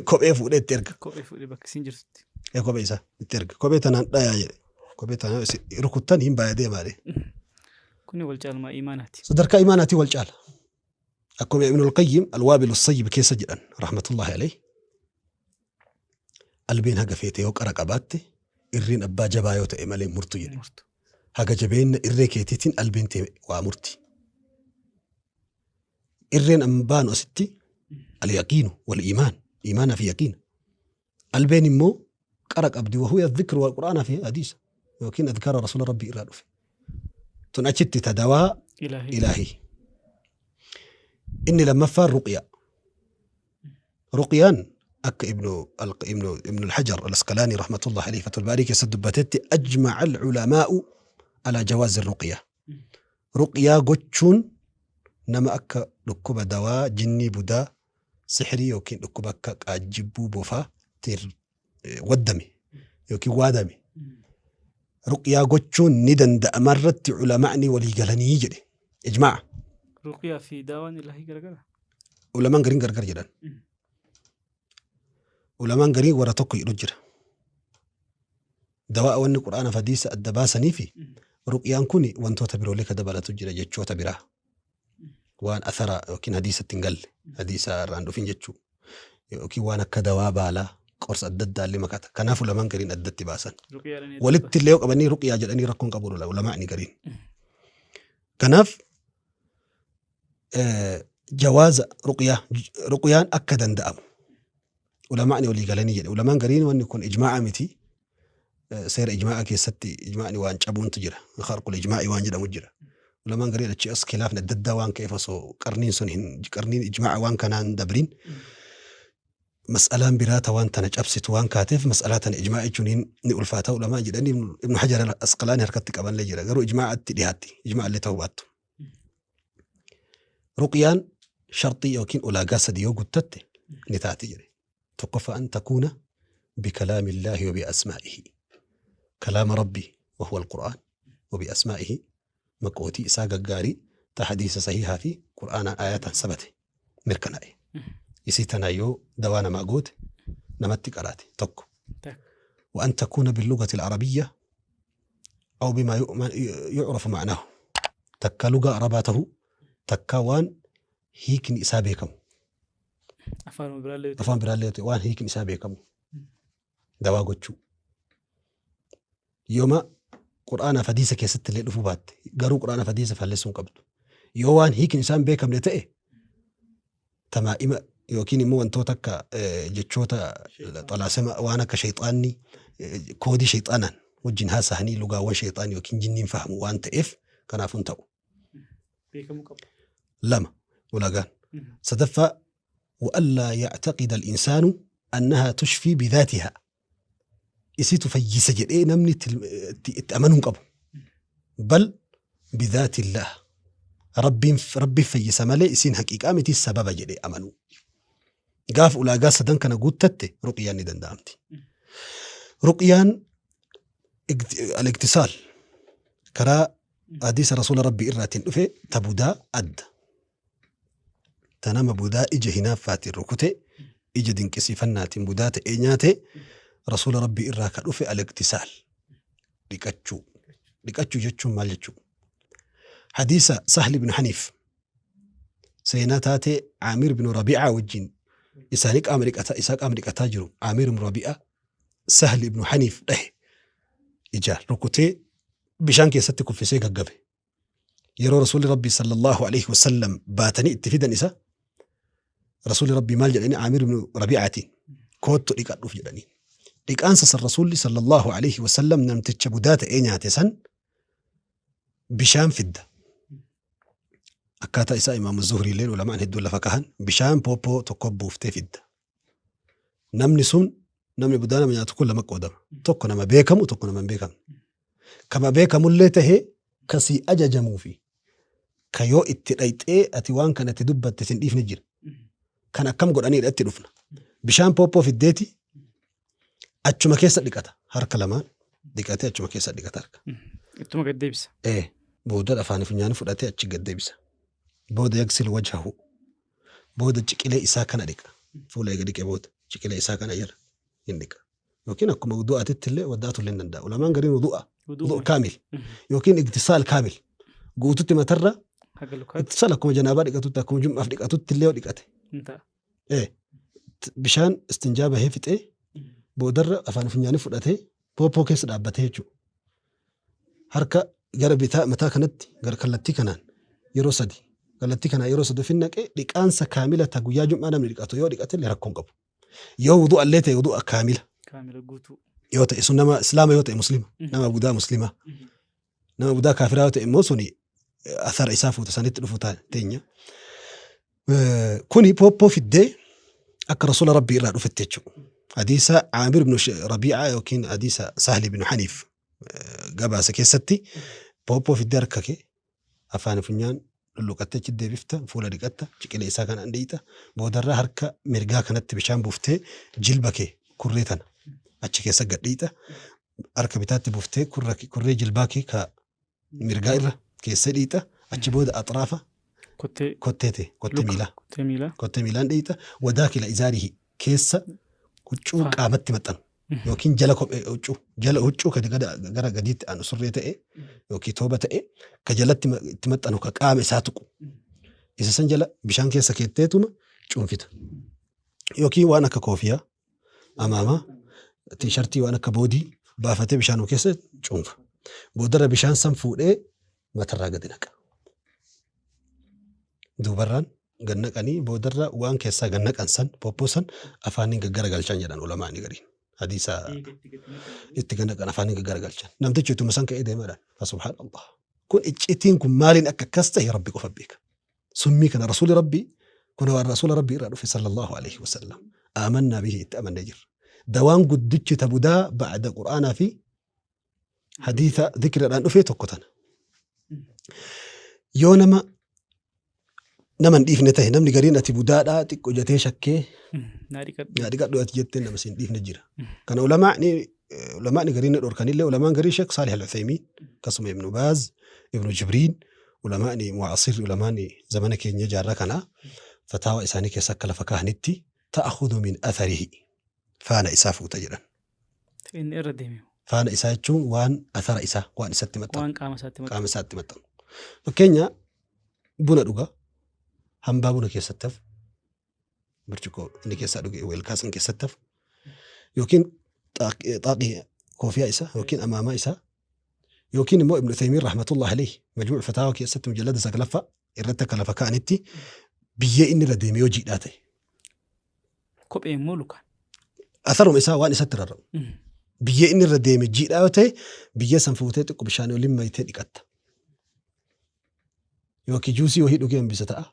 kophee fuudhee itti erga. Kophee fuudhee bakka isiin jirtutti. Kophee isaa itti erga. Kophee tanaan dhayaa jedhe. Kophee tanaan rukuttan hin baay'ee deemaadhe. Kuni wal caalmaa imaanaati. Sadarkaa imaanaatii wal caala. Akkuma Ibn al-Qayyim al-Waabil as-Sayyib keessa jedhan rahmatullahi alayhi. Albeen haga feete yoo qara qabaatte irreen abbaa jabaa yoo ta'e malee murtu jedhe. Haga jabeenna irree keetiitiin albeen ta'e waa murti. Irreen ambaan asitti al-yaqiinu wal-iimaan. Iimaanaa fi yaqiina. Albeen immoo qara qabdi wahuwa dhikru wal qur'aanaa fi hadiisa yookiin adkaara rasuula rabbii irraa dhufe. Tun achitti tadawaa ilaahii. Inni lammaffaan ruqyaa. Ruqyaan akka ibnu al-Hajar al-Asqalaani rahmatullahi alayhi Fathul Baarii keessatti dubbatetti ajma'a al-ulamaa'u ala jawaazi ruqyaa. Ruqyaa gochuun nama akka dhukkuba dawaa jinnii budaa sihirii yookiin dhukkuba akka qaajjibbuu bofaa waddame yookiin waadame. Ruqyaa gochuun ni danda'ama irratti ulamaa'ni walii galanii jedhe. Ijmaa'a. Ruqyaa fi daawaan ilaahii garagara? Ulamaan gariin gargar jedhan. Ulamaan gariin warra tokko jedhu jira. Dawaa wanni qur'aana fi hadiisa adda baasanii fi ruqyaan kun wantoota biroolee ka dabalatu jira jechoota biraa. Waan athara yookiin hadiisatti hin galle hadiisa irraan dhufin jechuu yookiin waan akka dawaa baalaa qorsa adda addaa illee makata. Kanaaf ulamaan gariin addatti baasan. Walitti illee yoo qabanii ruqyaa jedhanii rakkoon qabu ulamaa'ni gariin. Kanaaf jawaaza ruqyaa ruqyaan akka danda'amu Ulamaa'ni walii galanii jedhe. Ulamaan gariin wanni kun ijmaa'a miti. Seera ijmaa'a keessatti ijmaa'ni waan cabuuntu jira. Kharqul ijmaa'i waan jedhamu jira. Ulamaan gariin achi as khilaafni adda addaa waan ka'eef osoo qarniin sun hin qarniin ijmaa'a waan kanaan dabriin mas'alaan biraa ta waan tana cabsitu waan kaateef mas'alaa tana ijmaa'a jechuun ni ulfaata ulamaan jedhanii Ibnu Hajar al-Asqalaani harkatti qabanillee jira. Garuu ijmaa'atti dhiyaatti. Ijmaa'allee ta'uu baattu. Ruqyaan sharxii yookiin ulaagaa sadi yoo guuttatte ni taati jedhe. Tokkoffaa an takuuna bikalaamillaahi wa biasmaa'ihi. Kalaama rabbii wa huwa alqur'aan wa biasmaa'ihi maqootii isaa gaggaarii ta hadiisa sahihaa fi qur'aanaan aayataan sabate mirkanaa'e. Isii tanaa yoo dawaa namaa goote namatti qaraate tokko. وأن تكون باللغة العربية أو بما يعرف معناه تكا لغة عرباته تكا وان هيكن إسا بيكم afaan biraallee ta'e waan hiikni isaa beekamu dawaa gochuu yooma qur'aanaaf hadiisa keessatti illee dhufuu baatte garuu qur'aanaaf hadiisa falleessuu hin qabdu yoo waan hiikni isaa hin beekamne ta'e tamaa'ima yookiin immoo wantoota akka jechoota xalaasama waan akka shayxaanni koodii shayxaanaan wajjin haasa'anii lugaawwan shayxaan yookiin jinniin fahamu waan ta'eef kanaaf hin ta'u. Beekamuu qaba. Lama ulagaan. Sadaffaa وألا يعتقد الإنسان أنها تشفي بذاتها إسيت فيس جدي نمني تأمنهم قبل بل بذات الله ربي ربي فيس مالي إسين حقيقة متي السبب جدي أمنوا قاف ولا قاس دن كان قلت رقيان ندن دامتي رقيان الاتصال كرا حديث رسول ربي إراتين في تبودا أد تنام بودا إجا هنا فاتي الركوتي إجا دينكسي فناتين بودا تأنياتي رسول ربي إراك في الاغتسال لكتشو لكتشو جتشو مال جتشو حديث سهل بن حنيف سيناتاتي عامر بن ربيعة والجن إسانيك أمريكا إساك أمريكا تاجرو عامر بن ربيعة سهل بن حنيف ده إجا ركوتي بشانكي ستكون في سيكا قبل يرو رسول ربي صلى الله عليه وسلم باتني اتفيدا نساء رسول ربي مال جلني عامر بن ربيعة كوتو إيقاد رف جلني إيقانسس الرسول صلى الله عليه وسلم نمتتش بدات إينياتسن بشام فدة أكاتا إساء إمام الزهري لين ولا معنى هدو لفكهن بشام بوبو تقبو فتي فدة نمني سون نمني بدانا من ياتكل لما قدام توكنا ما بيكم وتوكنا ما بيكم كما بيكم اللي تهي كسي أججمو في كيو اتريت إيه أتوان كانت دبت تسنديف نجر كان أكم قراني رأتي رفنا بشام بوبو في الديتي أتشما كيسة ديكاتا هرك لمان ديكاتا أتشما كيسة ديكاتا هرك أتشما قد ديبس إيه بودا أفاني فنيان فرأتي أتش قد ديبس بودا يغسل وجهه بودا تشكيله إسا كان ديكا فولا يقديك بود تشكيله إسا كان يلا ينديك يمكن أكو موضوع تتلي وداتو لنا دا ولا ما نقرين وضوء كامل يمكن اغتسال كامل قوتت ما ترى اتصال أكو جنابة ديكاتو أكو جمعة ديكاتو تلي وديكاتي انت إيه بشان استنجابة هي فت إيه بودر أفان فنياني فرأتي بوبو كيس دابته جو هركا جربتا متى كانت جر كلتي كنان يروسدي كلتي كنا يروسد فينك إيه ديك أنسى كاملة تجويا جمعة أنا من ديكاتو يو ديكاتي اللي ركون قبل يو وضوء اللي تي وضوء كاملة كاملة قوتو يوتا إسو نما إسلام يوتا مسلمة نما بودا مسلمة نما بودا كافرة يوتا إموسوني أثر إسافو تسانيت رفوتا تينيا كوني بوبو في الدي أك رسول ربي إلا رفتيتشو حديث عامر بن ربيعة يوكين حديث سهل بن حنيف قبا سكيستي بوبو في الدار كاكي أفان فنيان لوكاتي دي بيفتا فولا ديكاتا شكل إسا كان عنديتا بودرة هركا مرقا كانت بشام بوفتي جلبكي كوريتنا achi keessa gadhiita harka bitaatti buuftee kurree jilbaa kee ka mirgaa irra keessa dhiita achi booda axraafa kotteete kottee miilaa kottee miilaan dhiita wadaakila izaarihi keessa huccuu qaamatti maxxanu yookiin jala kophee huccuu jala huccuu gara gadiitti aanu surree ta'e yookiin tooba ta'e ka jalatti itti maxxanu ka qaama isaa tuqu isa san jala bishaan keessa keetteetuma cuunfita yookiin waan akka koofiyaa amaamaa tiishartii waan akka boodii baafatee bishaan keessa cuunfa. Boodarra bishaan san fuudhee matarraa gadi naqa. Duubarraan Gannaqanii boodarra waan keessaa gannaqan san pooppoo san afaaniin gaggaragalchan jedhan ulamaani gariin. Hadiisa itti gannaqan afaaniin gaggaragalchan. Namtichi utuma san ka'ee deemaadhaan. Fasubhaanallah. Kun iccitiin kun maaliin akka akkas ta'e Rabbi qofa beeka. Summii kana rasuuli Rabbii kun waan rasuula Rabbii irraa dhufe sallallahu alaihi wasallam. Aamannaa bihi itti amannee jirra. Dawaan guddichi ta budaa ba'da Qur'aanaa fi hadiisa dhikriidhaan dhufe tokko tana. Yoo nama nama hin dhiifne ta'e namni gariin ati budaadhaa xiqqoo jetee shakkee Naa dhiqadhu. Naa dhiqadhu ati jettee nama si hin dhiifne jira. Kana ulamaani gariin ni dhorkanillee ulamaan garii Sheekh Saalih Al-Uthaymiin akkasuma Ibnu Baaz, Ibnu Jibriin ulamaani mu'asir ulamaani zamana keenya jaarraa kanaa fataawa isaanii keessa akka lafa kaahanitti ta'khudhu min atharihi faana isaa fuuta jedhan. Inni irra deeme. Faana isaa jechuun waan athara isaa waan isatti maxxanu. Waan qaama isaatti maxxanu. Qaama isaatti maxxanu. Fakkeenya buna dhuga hambaa buna keessatti hafu burcuqqoo inni keessaa dhuge weelkaa san keessatti hafu yookiin xaaqii koofiyaa isaa yookiin amaamaa isaa yookiin immoo Ibnu Uthaymiin rahmatullahi alayhi majmuu fataawa keessatti mujallada 9ffaa irratti akka lafa kaa'anitti biyyee inni irra deeme yoo jiidhaa ta'e. Kophee immoo lukaan. Atharuma isaa waan isatti rarra'u. Biyyee inni irra deeme jiidhaa yoo ta'e biyyee san fuutee xiqqoo bishaan waliin mayitee dhiqatta. Yookiin juusii wahii dhugee hambisa ta'a.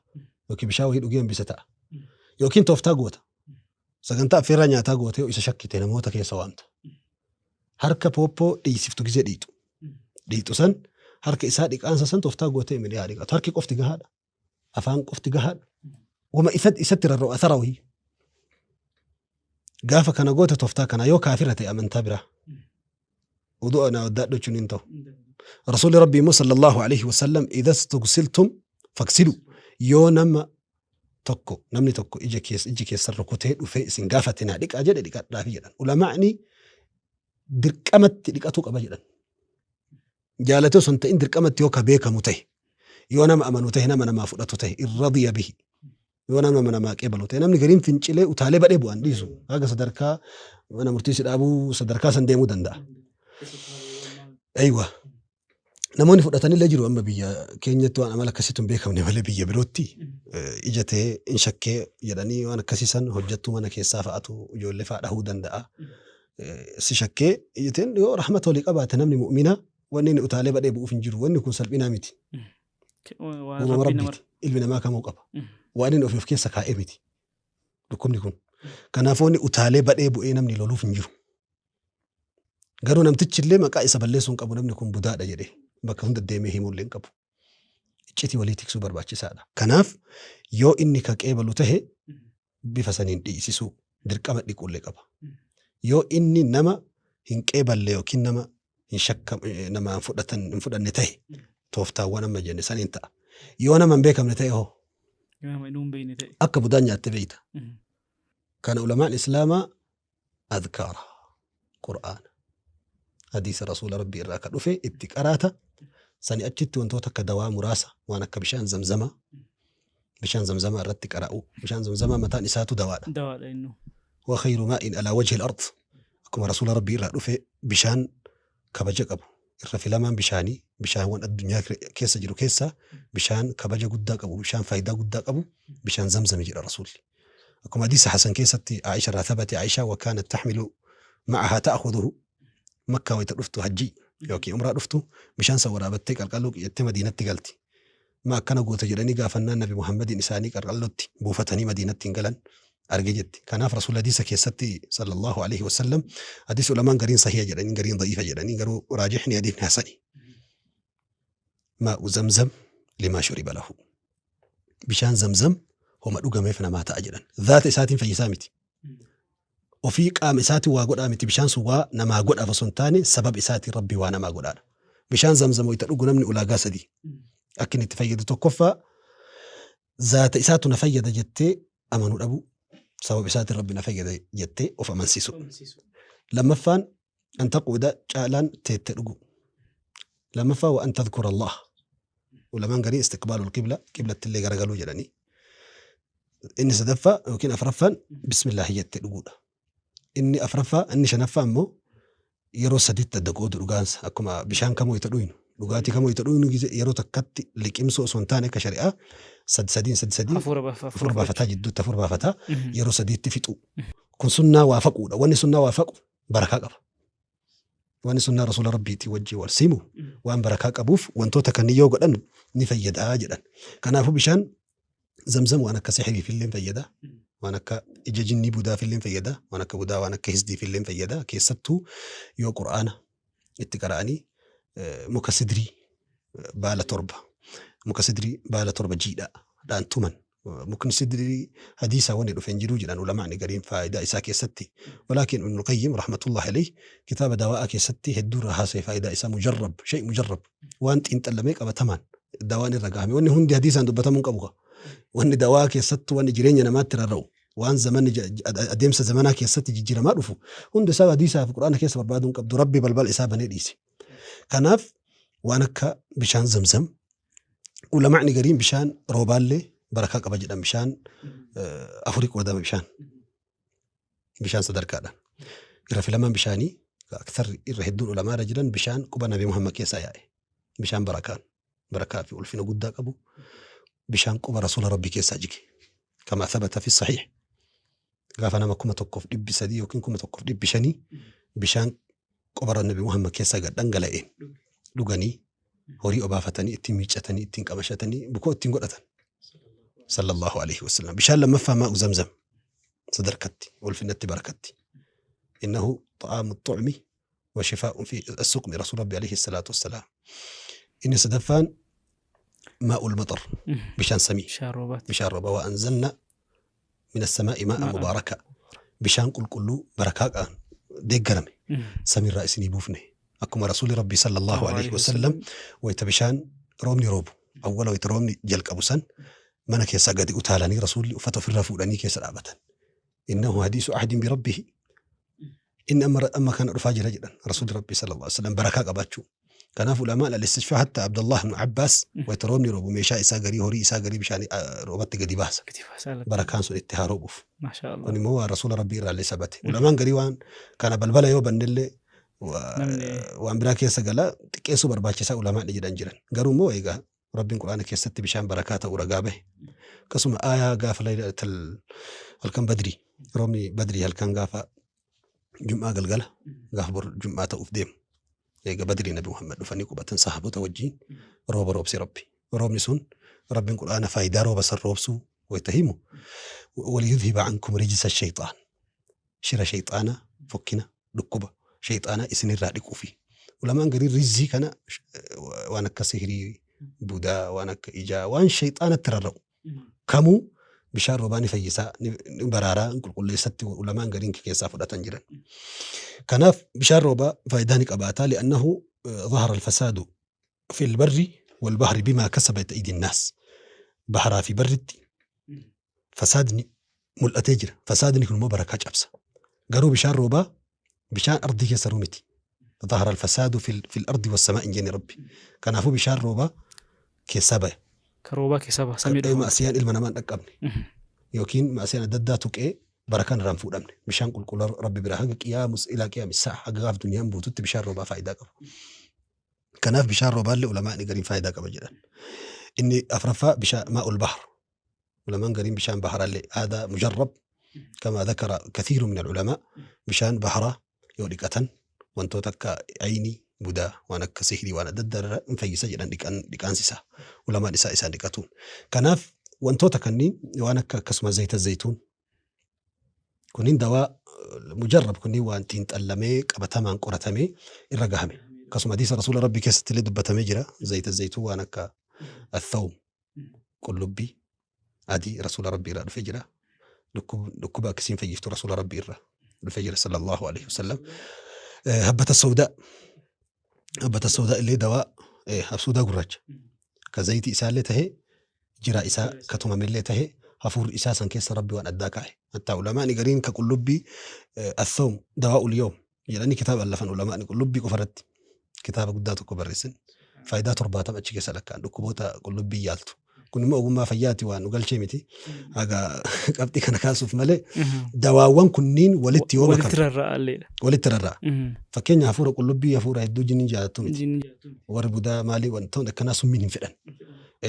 Yookiin bishaan wahii dhugee hambisa ta'a. Yookiin tooftaa goota. Sagantaa affeerraa nyaataa gootee isa shakkite namoota keessa waamta. Harka pooppoo dhiisiftu gizee dhiixu. Dhiixu san harka isaa dhiqaansa san tooftaa gootee miidhaa dhiqatu. Harki qofti gahaadha. Afaan qofti gahaadha. Wama isatti rarra'u athara wahii. Gaafa kana goota tooftaa kana yoo kaafira ta'e amantaa biraa. Wudu'a na waddaadhu jechuun hin ta'u. Rasuulli Rabbii immoo sallallahu alaihi wasallam idha stugsiltum faksilu yoo nama tokko namni tokko ija keessa iji keessa rukutee dhufee isin gaafate naa dhiqaa jedhe dhiqadhaafi jedhan. Ulamaa'ni dirqamatti dhiqatuu qaba jedhan. Jaalatee osoo hin ta'in dirqamatti yoo ka beekamu ta'e yoo nama amanu ta'e nama namaa fudhatu ta'e irradiya bihi yoo nama namaa qeebalu ta'e namni gariin fincilee utaalee badhee bu'an dhiisu haga sadarkaa mana murtii si dhaabuu sadarkaa san deemuu danda'a. Aywa. Namoonni fudhatanillee jiru amma biyya keenyatti waan amala akkasiitu hin beekamne malee biyya birootti ija ta'ee hin shakkee jedhanii waan akkasii san hojjettuu mana keessaa fa'atu ijoollee fa'a dhahuu danda'a. Si shakkee ija ta'een yoo rahmata walii qabaate namni mu'mina wanni inni utaalee badhee bu'uuf hin jiru wanni kun salphinaa miti. Uumama Rabbiiti. Ilmi namaa kamuu qaba. Waan inni of keessa kaa'ee miti. Dhukkubni kun. Kanaafuu inni utaalee badhee bu'ee namni loluuf hin jiru. Garuu namtichi illee maqaa isa balleessuu hin qabu namni kun budaadha jedhee bakka hunda deemee himuu illee hin qabu. Iccitii walii tiksuu barbaachisaadha. Kanaaf yoo inni ka qeebalu tahe bifa saniin dhiisisuu dirqama dhiquu illee qaba. Yoo inni nama hin qeeballe yookiin nama hin shakkam nama hin fudhatan hin fudhanne tahe tooftaawwan amma jenne saniin ta'a. Yoo nama hin beekamne ta'e hoo? Yoo nama hin beekne ta'e. Akka budaan nyaatte beeyta. Kana ulamaan Islaamaa adkaara Qur'aana hadiisa rasuula Rabbii irraa ka dhufe itti qaraata sani achitti wantoota akka dawaa muraasa waan akka bishaan zamzamaa bishaan zamzamaa irratti qara'u bishaan zamzamaa mataan isaatu dawaadha. Dawaadha innu. Wa khayru maa'in alaa wajhi al-ard akkuma rasuula Rabbii irraa dhufe bishaan kabaja qabu irra filamaan bishaanii bishaanwwan addunyaa keessa jiru keessaa bishaan kabaja guddaa qabu bishaan faayidaa guddaa qabu bishaan zamzami jedha rasuulli. Akkuma hadiisa Hasan keessatti Aisha irraa thabate Aisha wa kaanat taxmilu ma'ahaa ta'khudhuhu Makkaa wayita dhuftu hajjii yookiin umraa dhuftu bishaan san waraabattee qalqalloo qiyyattee Madiinatti galti. Ma akkana goota jedhanii gaafannaan Nabi Muhammadiin isaanii qalqallootti buufatanii Madiinatti hin galan arge jetti. Kanaaf Rasuul hadiisa keessatti sallallahu alaihi wasallam hadiisa ulamaan gariin sahiha jedhanii gariin da'iifa jedhanii garuu raajixni hadiifni hasani. Maa'u zamzam limaa shuriba lahu. Bishaan zamzam homa dhugameef namaa ta'a jedhan. Zaata isaatiin fayyisaa miti. Ofii qaama isaatiin waa godhaa miti bishaan sun waa namaa godhaaf osoo hin taane sababa isaatiin Rabbi waa namaa godhaadha. Bishaan zamzam wayita dhugu namni ulaagaa sadii akka inni itti fayyadu tokkoffaa zaata isaatu na fayyada jettee amanuu dhabuu sababa isaatiin Rabbi na fayyada jettee of amansiisuu. Lammaffaan an taquuda caalaan teette dhugu. Lammaffaa wa an tadhkura Allah. Ulamaan garii istiqbaalul qibla qiblatti illee garagaluu jedhanii. Inni sadaffaa yookiin afraffaan bismillaahi jettee dhuguudha. Inni afraffaa inni shanaffaa immoo yeroo sadiitti adda qoodu dhugaansa akkuma bishaan kamuu itti dhuynu Dhugaatii kamuu itti dhugnu yeroo takkatti liqimsuu osoo hin taane akka shari'aa sadi sadiin sadi sadiin Hafuura baafataa jidduutti hafuura baafataa yeroo sadiitti fixu. Kun sunnaa waafaquudha. Wanni sunnaa waafaqu barakaa qaba. Wanni sunnaa rasuula rabbiitii wajjin wal simu waan barakaa qabuuf wantoota kanneen yoo godhan ni fayyadaa jedhan. Kanaafuu bishaan zamzam waan akka sihiriif illee fayyada. Waan akka ija jinnii budaaf illee fayyada. Waan akka budaa waan akka hisdiif illee fayyada. Keessattuu yoo qura'aana itti qara'anii muka sidrii baala torba muka sidrii baala torba jiidhaa dhaan tuman. Mukni sidrii hadiisa wanni dhufe hin jiru jedhan ulamaani gariin faayidaa isaa keessatti. Walaakin Ibnul Qayyim rahmatullahi alayhi kitaaba dawaa'aa keessatti hedduu irraa haasa'e faayidaa isaa mujarrab shay mujarrab waan xiinxallamee qabatamaan dawaan irra gahame wanni hundi hadiisaan dubbatamuu hin qabu. Wanni dawaa keessattuu wanni jireenya namaatti rarra'u waan zamanni adeemsa zamanaa keessatti jijjiiramaa dhufu hundi isaa hadiisaa fi quraana keessa barbaaduu hin qabdu rabbi balbala isaa banee dhiise. Kanaaf waan akka bishaan zamzam ulamaani gariin bishaan roobaallee barakaa qaba jedhan bishaan afurii qoodama bishaan bishaan sadarkaadhaan irra filamaan bishaanii aktarri irra hedduun ulamaarra jiran bishaan quba nabi Muhammad keessaa yaa'e bishaan barakaan barakaa fi ulfina guddaa qabu bishaan quba rasuula rabbii keessaa jige kama thabata fi sahiih gaafa nama 1300 yookiin 1500 bishaan quba nabi Muhammad keessaa gad dhangala'een dhuganii horii obaafatanii ittiin miiccatanii ittiin qamashatanii bukoo ittiin godhatan. Sallallahu alayhi wa sallam. Bishaan lammaffaa maa'u zamzam sadarkatti ulfinatti barakatti. Innahu xa'aamu xucmi wa shifaa'un fi as-suqmi rasuul rabbi alayhi salaatu wassalaam. Inni sadaffaan maa'ul maxar bishaan samii bishaan roobaa wa anzalna min as-samaa'i maa'an mubaaraka bishaan qulqulluu barakaa qaban deeggarame samiirraa isinii buufne akkuma rasuulli rabbi sallallahu alayhi wa sallam wayita bishaan roobni roobu awwala wayita roobni jalqabu san mana keessaa gadi utaalanii rasuulli uffata ofirraa fuudhanii keessa dhaabatan. Innahu hadiisu ahdin birabbihi. Inni amma kana dhufaa jira jedhan rasuulli rabbi sallallahu alaihi wasallam barakaa qabaachuu. Kanaaf ulamaan al-istishfaa hatta Abdullah ibn Abbaas wayita roobni roobu meeshaa isaa garii horii isaa garii bishaan roobatti gadi baasa. Barakaan sun itti haa roobuuf. Kun immoo waan rasuula rabbii irraa illee sabate. Ulamaan garii waan kana balbala yoo bannellee waan biraa keessa gala xiqqeessuu barbaachisaa ulamaan jedhan jiran. Garuu immoo egaa Rabbiin quraana keessatti bishaan barakaa ta'uu ragaa bahe. Akkasuma aayaa gaafa laylatul halkan badrii roobni badrii halkan gaafa jum'aa galgala gaafa bor jum'aa ta'uuf deemu. Eega badrii nabi Muhammad dhufanii qubatan sahaabota wajjin rooba roobse rabbi. Roobni sun rabbiin quraana faayidaa rooba san roobsuu wayita himu waliyudhiba ankum rijsa shayxaan shira shayxaanaa fokkina dhukkuba shayxaanaa isinirraa dhiquufi. Ulamaan garii rizii kana waan akka sihirii budaa waan akka ijaa waan shayxaanatti rarra'u kamuu bishaan roobaa ni fayyisaa ni baraaraa qulqulleessatti ulamaan gariin keessaa fudhatan jiran. Kanaaf bishaan roobaa faayidaa ni qabaataa li'annahu ظهر الفساد في البر والبحر بما كسبت أيدي الناس. بحرا في برتي فسادني mul'atee jira. Fasaadni kun immoo barakaa cabsa. Garuu bishaan roobaa bishaan ardii keessa miti. ظهر الفساد في الأرض والسماء إن جاني ربي. Kanaafuu bishaan roobaa keessaa baya. Ka roobaa keessaa baha samii dhufu. Ma'asiyaan ilma namaa hin dhaqqabne yookiin ma'asiyaan adda addaa tuqee barakaan irraa hin fuudhamne. Bishaan qulqulluu rabbi biraa haga qiyaamus ilaa qiyaamis sa'a haga gaaf duniyaan buututti bishaan roobaa faayidaa qaba. Kanaaf bishaan roobaallee ulamaan gariin faayidaa qaba jedhan. Inni afraffaa bishaan maa'ul bahr. Ulamaan gariin bishaan baharaallee aadaa mujarrab kama dhakara kathiiru min al-ulamaa bishaan baharaa yoo dhiqatan wantoota akka aynii budaa waan akka sihirii waan adda addaa hin fayyisa jedhan dhiqaansisaa ulamaan isaa isaan dhiqatuun. Kanaaf wantoota kanneen waan akka akkasuma zayita zayituun kunniin dawaa mujarrab kunniin waan xiinxallamee qabatamaan qoratamee irra gahame. Akkasuma hadiisa rasuula rabbii keessatti illee dubbatamee jira zayita zayituun waan akka athawm qullubbii adii rasuula rabbii irraa dhufee jira. Dhukkuba akkasiin fayyiftu rasuula rabbii irraa dhufee jira sallallahu alaihi wasallam. Habbata sawdaa habbata sawdaa illee dawaa habsuudaa gurraacha ka zayitii isaallee tahee jira isaa ka tumamillee tahee hafuurri isaa san keessa rabbi waan addaa kaa'e. Hattaa ulamaani gariin ka qullubbii athawm dawaa ulyoom jedhanii kitaaba allafan ulamaani qullubbii qofarratti kitaaba guddaa tokko barreessan faayidaa 70 achi keessa lakkaa'an dhukkuboota qullubbii yaaltu. Kun immoo ogummaa fayyaati waan nu galchee miti. Haga qabxii kana kaasuuf malee dawaawwan kunniin walitti yoo Walitti makaman rarra'alleedha. Walitti rarra'a. Fakkeenya hafuura qullubbii hafuura hedduu jinniin jaalattu miti. Jinni jaalatu. Warri budaa maalii wantoonni akkanaa summiin hin fedhan.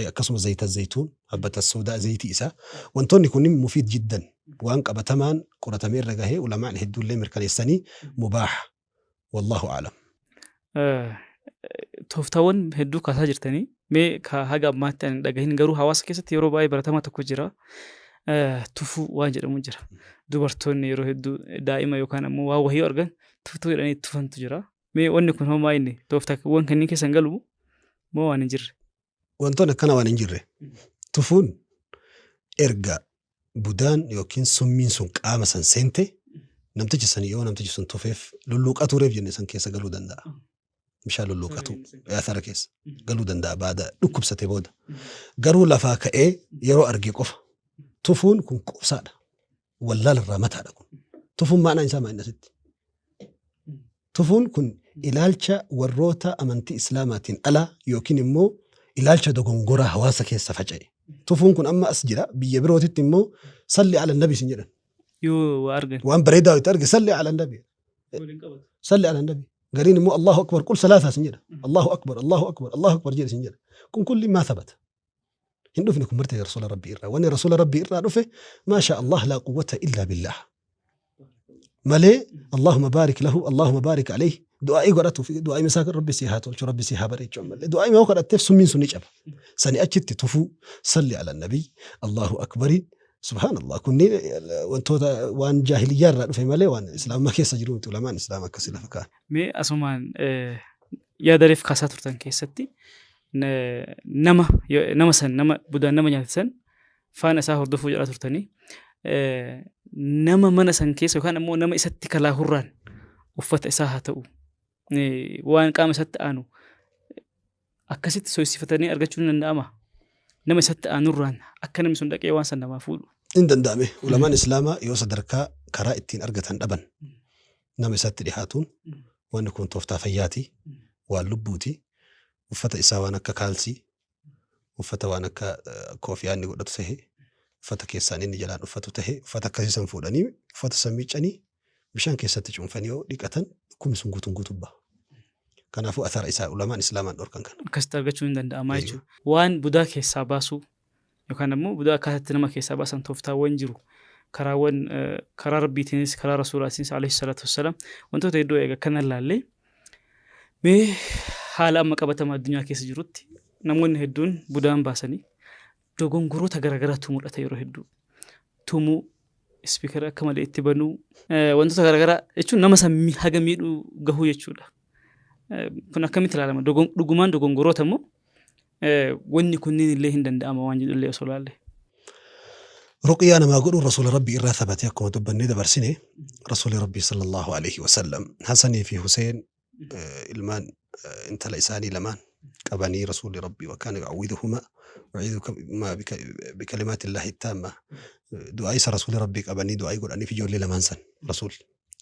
Akkasuma zayita zayituun habbata soodaa zayitii isaa wantoonni kunniin mufiid jiddan waan qabatamaan qoratamee irra gahee ulamaan hedduullee mirkaneessanii mubaaha. Wallahu a'lam. Tooftaawwan hedduu kaasaa jirtanii mee ka haga ammaatti ani dhagahin garuu hawaasa keessatti yeroo baay'ee baratamaa tokko jira. Tufuu waan jedhamu jira. Dubartoonni yeroo hedduu daa'ima yookaan ammoo waan wahii argan tuftuu jedhanii tufantu jira. Mee wanni kun homaa inni tooftaawwan kanneen keessa hin galu moo waan hin jirre? Wantoonni akkana waan hin jirre. Tufuun erga budaan yookiin summiin sun qaama san seente namtichi san yoo namtichi sun tufeef lulluuqatuu reef jenne san keessa galuu danda'a. Bishaan lulluuqatu yaasara keessa galuu danda'a baada dhukkubsate booda. Garuu lafaa ka'ee yeroo arge qofa tufuun kun qubsaadha. Wallaala irraa mataadha kun. Tufuun maanaan isaa maal asitti? Tufuun kun ilaalcha warroota amantii Islaamaatiin alaa yookiin immoo ilaalcha dogongoraa hawaasa keessa faca'e. Tufuun kun amma as jira biyya birootitti immoo salli ala nabi isin jedhan. Yoo waa argan. Waan bareedaa itti arge salli ala nabi. Salli ala nabi. Gariin immoo Allahu akbar qul salaasaa isin jedha. Allahu akbar Allahu akbar Allahu akbar jedhe isin jedha. Kun kulli maa thabata. Hin dhufne kun martee rasuula rabbii irraa. Wanni rasuula rabbii irraa dhufe maasha Allah laa quwwata illaa billah. Malee Allahumma baarik lahu Allahumma baarik alayhi du'aa'ii godhatuuf du'aa'ii isaa rabbi si haa tolchu rabbi si haa bareechu ammallee du'aa'ii yoo kadhatteef summiin sun ni caba. Sani achitti tufuu salli ala nabii Allahu akbari subhaanallah kunniin wantoota waan jaahiliyyaa irraa dhufe malee waan islaamummaa keessa jiru miti ulamaan islaama akkasii lafa kaa'an. Mee asumaan yaada reef kaasaa turtan keessatti nama nama san nama budaan nama nyaate san faana isaa hordofuu jedhaa turtanii nama mana san keessa yookaan ammoo nama isatti kalaahurraan uffata isaa haa ta'u waan qaama isatti aanu akkasitti soysifatanii argachuun ni danda'ama. Nama isatti aanurraan akka namni sun dhaqee waan san namaa fuudhu. Hin danda'ame. Ulamaan islaamaa yoo sadarkaa karaa ittiin argatan dhaban nama isatti dhihaatuun wanni kun tooftaa fayyaati, waan lubbuuti, uffata isaa waan akka kaalsii, uffata waan akka koofiyaa inni godhatu tahe, uffata keessaan inni jalaan uffatu tahe, uffata akkasii san fuudhanii uffata san miiccanii bishaan keessatti cuunfanii yoo dhiqatan dhukkubni sun guutuun guutuu baha. Kanaafuu athara isaa ulamaan islaamaan dhorkan kana. Akkasitti argachuun hin danda'ama jechuudha. Waan budaa keessaa baasuu yookaan ammoo budaa akkaataatti nama keessaa baasan tooftaawwan jiru. Karaawwan karaa rabbiitiinis karaa rasuulaatiinis alayhi salaatu wassalaam wantoota hedduu eega kana ilaallee mee haala amma qabatama addunyaa keessa jirutti namoonni hedduun budaan baasanii dogongoroota garaagaraatu mul'ata yeroo hedduu. Tumuu, ispiikara akka malee itti banuu, wantoota garaagaraa jechuun nama san haga miidhuu gahuu jechuudha. Kun akkamitti ilaalama? Dhugumaan dogongoroota immoo wanni kunniin illee hin danda'ama waan jedhu illee osoo ilaalle. Ruqyaa namaa godhuun rasuula rabbii irraa thabate akkuma dubbannee dabarsine rasuuli rabbii sallallahu alaihi wasallam Hasanii fi Huseen ilmaan intala isaanii lamaan qabanii rasuuli rabbii wakaana yucawwiduhumaa yuciidukumaa bikalimaati illaahi taamma du'aa isa rasuuli rabbii qabanii du'aa godhaniif ijoollee lamaan san rasuul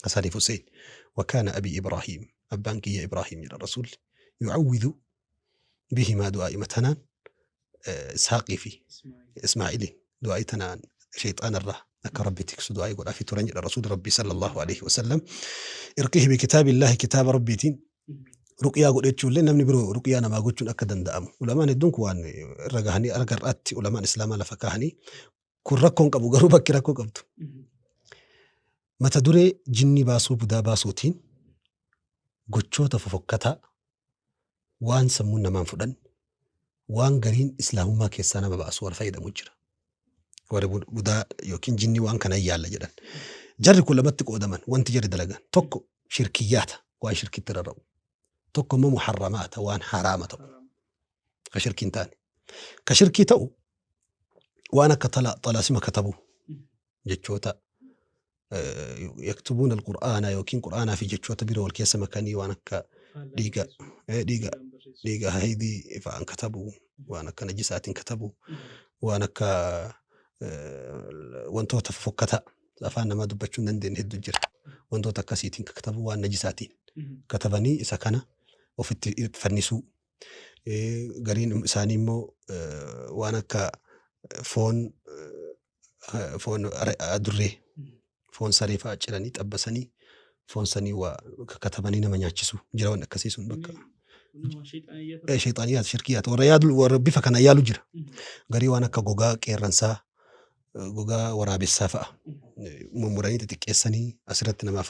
Hasanii fi Huseen wakaana abii Ibraahiim abbaan kiyya Ibraahiim jedha rasuulli yucawwidu bihimaa du'aa'ima tanaan Ishaaqii fi Ismaa'iliin du'aa'ii tanaan shayxaana irraa akka rabbi tiksu du'aa'ii godhaafii turan jedha rasuuli rabbii sallallahu alaihi wasallam. Irqihi bikitaabillaahi kitaaba rabbiitiin ruqyaa godhachuullee namni biroo ruqyaa namaa gochuun akka danda'amu. Ulamaan hedduun kun waan irra gahanii arga irraatti ulamaan islaamaa lafa kaahanii kun rakkoon qabu garuu bakki rakkoo qabdu. Mata duree jinni baasuu budaa baasuutiin gochoota fofokkataa waan sammuun namaan fudhan waan gariin islaamummaa keessaa nama baasu warra fayyadamu jira. Warri budaa yookiin jinni waan kana yaalla jedhan. Jarri kun lamatti qoodaman wanti jarri dalagan tokko shirkiyyaata waan shirkitti rarra'u. Tokko immoo muharramaata waan haraama ta'u. Ka shirkii hin taane. Ka shirkii ta'u waan akka xalaasima katabuu jechoota yaktubuun alqur'aana yookiin qur'aanaa fi jechoota biroo wal keessa makanii waan akka dhiiga dhiiga dhiiga haydii fa'aan katabuu waan akka najisaatiin katabuu waan akka wantoota fofokkataa afaan namaa dubbachuu hin dandeenye hedduu jira. Wantoota akkasiitiin katabuu waan najisaatiin katabanii isa kana ofitti fannisuu Gariin isaanii immoo waan akka foon foon adurree foon saree fa'aa ciranii xabbasanii foon sanii waa katabanii nama nyaachisu jira waan akkasii sun bakka. Sheexaaniyaat shirkiyaat warra yaadu warra bifa kana yaalu jira. Garii waan akka gogaa qeerransaa gogaa waraabessaa fa'a mummuranii xixiqqeessanii asirratti namaaf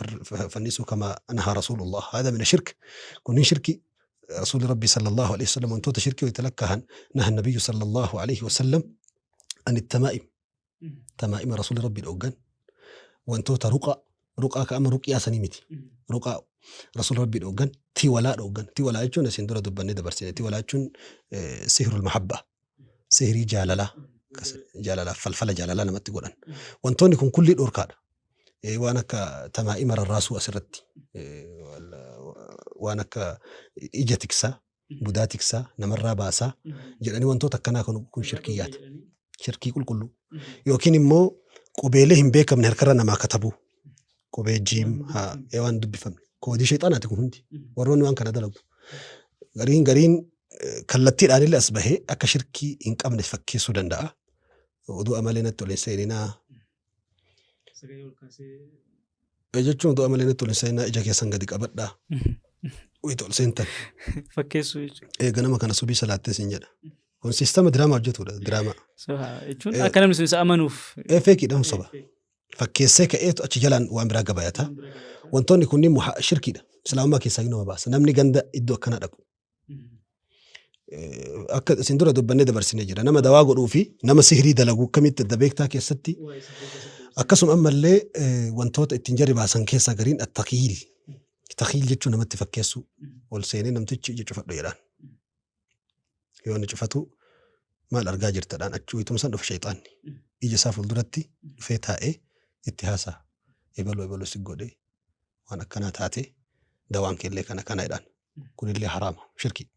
fannisuu kama nahaa rasuulullah haadha mina shirk kunniin shirki rasuuli rabbi sallallahu alaihi wasallam wantoota shirkii wayita lakkaa'an naha nabiyyu sallallahu alaihi wasallam an tamaa'im tamaa'ima rasuuli rabbi dhoggan wantoota ruqaa ruqaa ka amma ruqiyaa sanii miti ruqaa rasuuli rabbi dhoggan tiwalaa dhoggan tiwalaa jechuun isin dura dubbannee dabarsine tiwalaa jechuun sihrul mahabba sihrii jaalalaa jaalalaaf falfala jaalalaa namatti godhan. Wantoonni kun kulli dhorkaadha. Waan akka tamaa'ima rarraasuu asirratti waan akka ija tiksaa, budaa tiksaa, namarraa baasaa jedhanii wantoota akkanaa kun shirkiyyaata. Shirkii qulqulluu. Yookiin immoo qubeelee hin beekamne harkarra namaa katabuu. Qubee jiim haa waan dubbifamne. Koodii sheexaanaati kun hundi. Warroonni waan kana dalagu. Gariin gariin kallattiidhaan illee as bahee akka shirkii hin qabne fakkeessuu danda'a. Oduu amalee natti ol hin seeninaa. Jechuun oduu amalee natti ol hin seeninaa ija keessan gadi qabadhaa. Wayita ol seentan. Fakkeessuu jechuudha. Ganama kana subii salaattee siin jedha. Kun siistama diraamaa hojjetudha diraamaa. Jechuun akka namni sun isa amanuuf. Feekiidha soba. Fakkeessee ka'eetu achi jalaan waan biraa gabayata. Wantoonni kunniin shirkiidha. Islaamummaa keessaa nama baasa. Namni ganda iddoo akkanaa dhaqu. Akka isin dura dubbannee dabarsinee jira. Nama dawaa godhuu fi nama sihirii dalaguu akkamitti adda beektaa keessatti akkasuma ammallee wantoota ittiin jarri baasan keessaa gariin attakiil. Takiil jechuun namatti fakkeessuu ol seenee namtichi ija cufadhu jedhaan. Yoo inni cufatu maal argaa jirtadhaan achi wayituma dhufa shayxaanni. Ija isaa fuulduratti dhufee taa'ee itti haasa'a. Ebaluu ebaluu si godhee waan akkanaa taate dawaan keellee kana kana jedhaan. Kunillee haraama shirkii.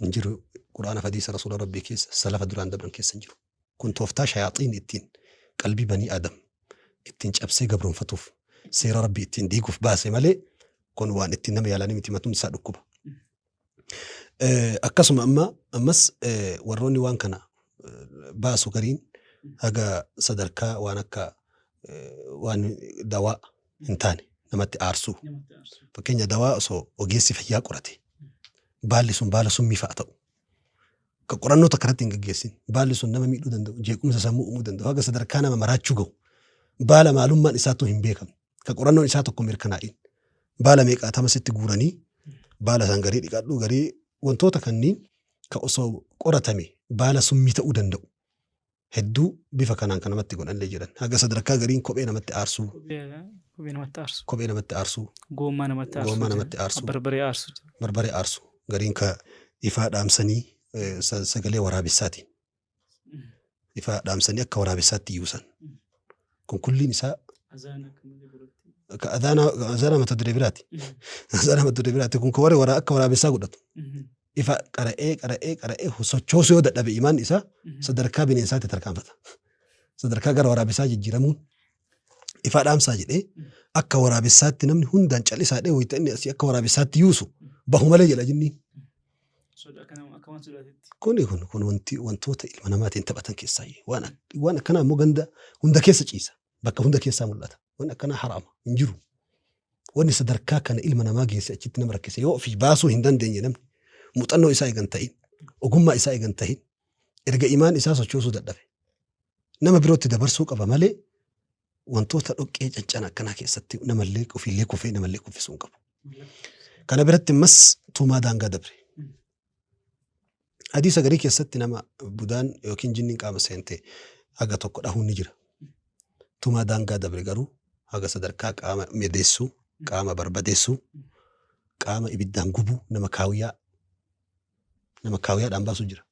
Hin jiru quraana hadiisa rasuula rabbii keessa salafa duraan dabran keessa hin jiru. Kun tooftaa shayaaxiin ittiin qalbii banii aadam ittiin cabsee gabroonfatuuf seera rabbii ittiin diiguuf baase malee kun waan ittiin nama yaalanii miti matuun isaa dhukkuba. Akkasuma amma ammas warroonni waan kana baasu gariin haga sadarkaa waan akka waan dawaa hin taane namatti aarsuu. Fakkeenya dawaa osoo ogeessi fayyaa qorate baalli sun baala summii fa'a ta'u. Ka qorannoo takka irratti hin gaggeessin baalli sun nama miidhuu danda'u jeequmsa sammuu uumuu danda'u haga sadarkaa nama maraachuu gahu baala maalummaan isaatu hin beekamne ka qorannoon isaa tokko mirkanaa'in baala meeqaatama sitti guuranii baala isaan garii dhiqadhu garii wantoota kanniin ka osoo qoratame baala summii ta'uu danda'u hedduu bifa kanaan kan namatti godhanillee jiran haga sadarkaa gariin kophee namatti aarsuu Kophee namatti aarsu. Kophee namatti aarsuu. Goommaa namatti aarsuu. Goommaa namatti aarsuu. Barbaree aarsuu. Barbaree aarsuu. Gariin ka ifaa dhaamsanii sagalee waraabessaatiin. Ifaa dhaamsanii akka waraabessaatti iyyuusan. Kun kulliin isaa Azaana mata duree biraati. Azaana mata duree biraati. Kun warra akka waraabessaa godhatu. Ifa qara'ee qara'ee qara'ee sochoosuu yoo dadhabe imaan isaa sadarkaa bineensaatti tarkaanfata. Sadarkaa gara waraabessaa jijjiiramuun ifaa dhaamsaa jedhee akka waraabessaatti namni hundaan callisaa dhee wayita inni asii akka waraabessaatti yuusu bahu malee jedha jinniin. Kuni kun kun wanti wantoota ilma namaatiin taphatan keessaa waan akkanaa immoo ganda hunda keessa ciisa bakka hunda keessaa mul'ata waan akkanaa haraama hin jiru. Wanni sadarkaa kana ilma namaa geesse achitti nama rakkise yoo ofii baasuu hin dandeenye namni muuxannoo isaa eegan ta'in ogummaa isaa eegan ta'in erga imaan isaa sochoosuu dadhabe nama birootti dabarsuu qaba malee wantoota dhoqqee caccana akkanaa keessatti namallee ofiillee kufee namallee kuffisuu hin qabu. Kana biratti ammas tuumaa daangaa dabre. Hadiisa garii keessatti nama budaan yookiin jinniin qaama seente haga tokko dhahuun ni jira. Tuumaa daangaa dabre garuu haga sadarkaa qaama medeessuu, qaama barbadeessuu, qaama ibiddaan gubuu nama kaawiyyaadhaan baasu jira.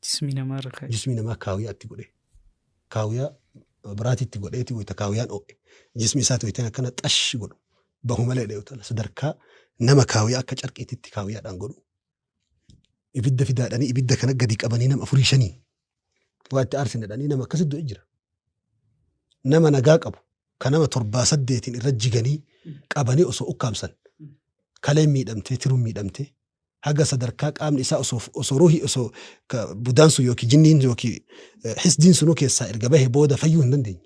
Jismii namaa irra kaa'e. Jismii namaa kaawiyyaa itti godhee. Kaawiyyaa biraatitti godheeti wayita kaawiyyaan oo'e. Jismi isaati wayita akkana xash godhu. Bahu malee dha yoo sadarkaa nama kaawiyyaa akka carqiititti kaawiyyaadhaan godhu. Ibidda fidaadhanii ibidda kana gadi qabanii nama 4-5 waa itti aarsinadhanii nama akkasitti du'e jira. Nama nagaa qabu kan nama 7-8 irra jiganii qabanii osoo ukkaamsan kaleen miidhamtee tiruun miidhamtee Haga sadarkaa qaamni isaa osoo ruuhii osoo budaan sun yookiin jinniin yookiin hisdiin sunuu keessaa erga bahe booda fayyuu hin dandeenye.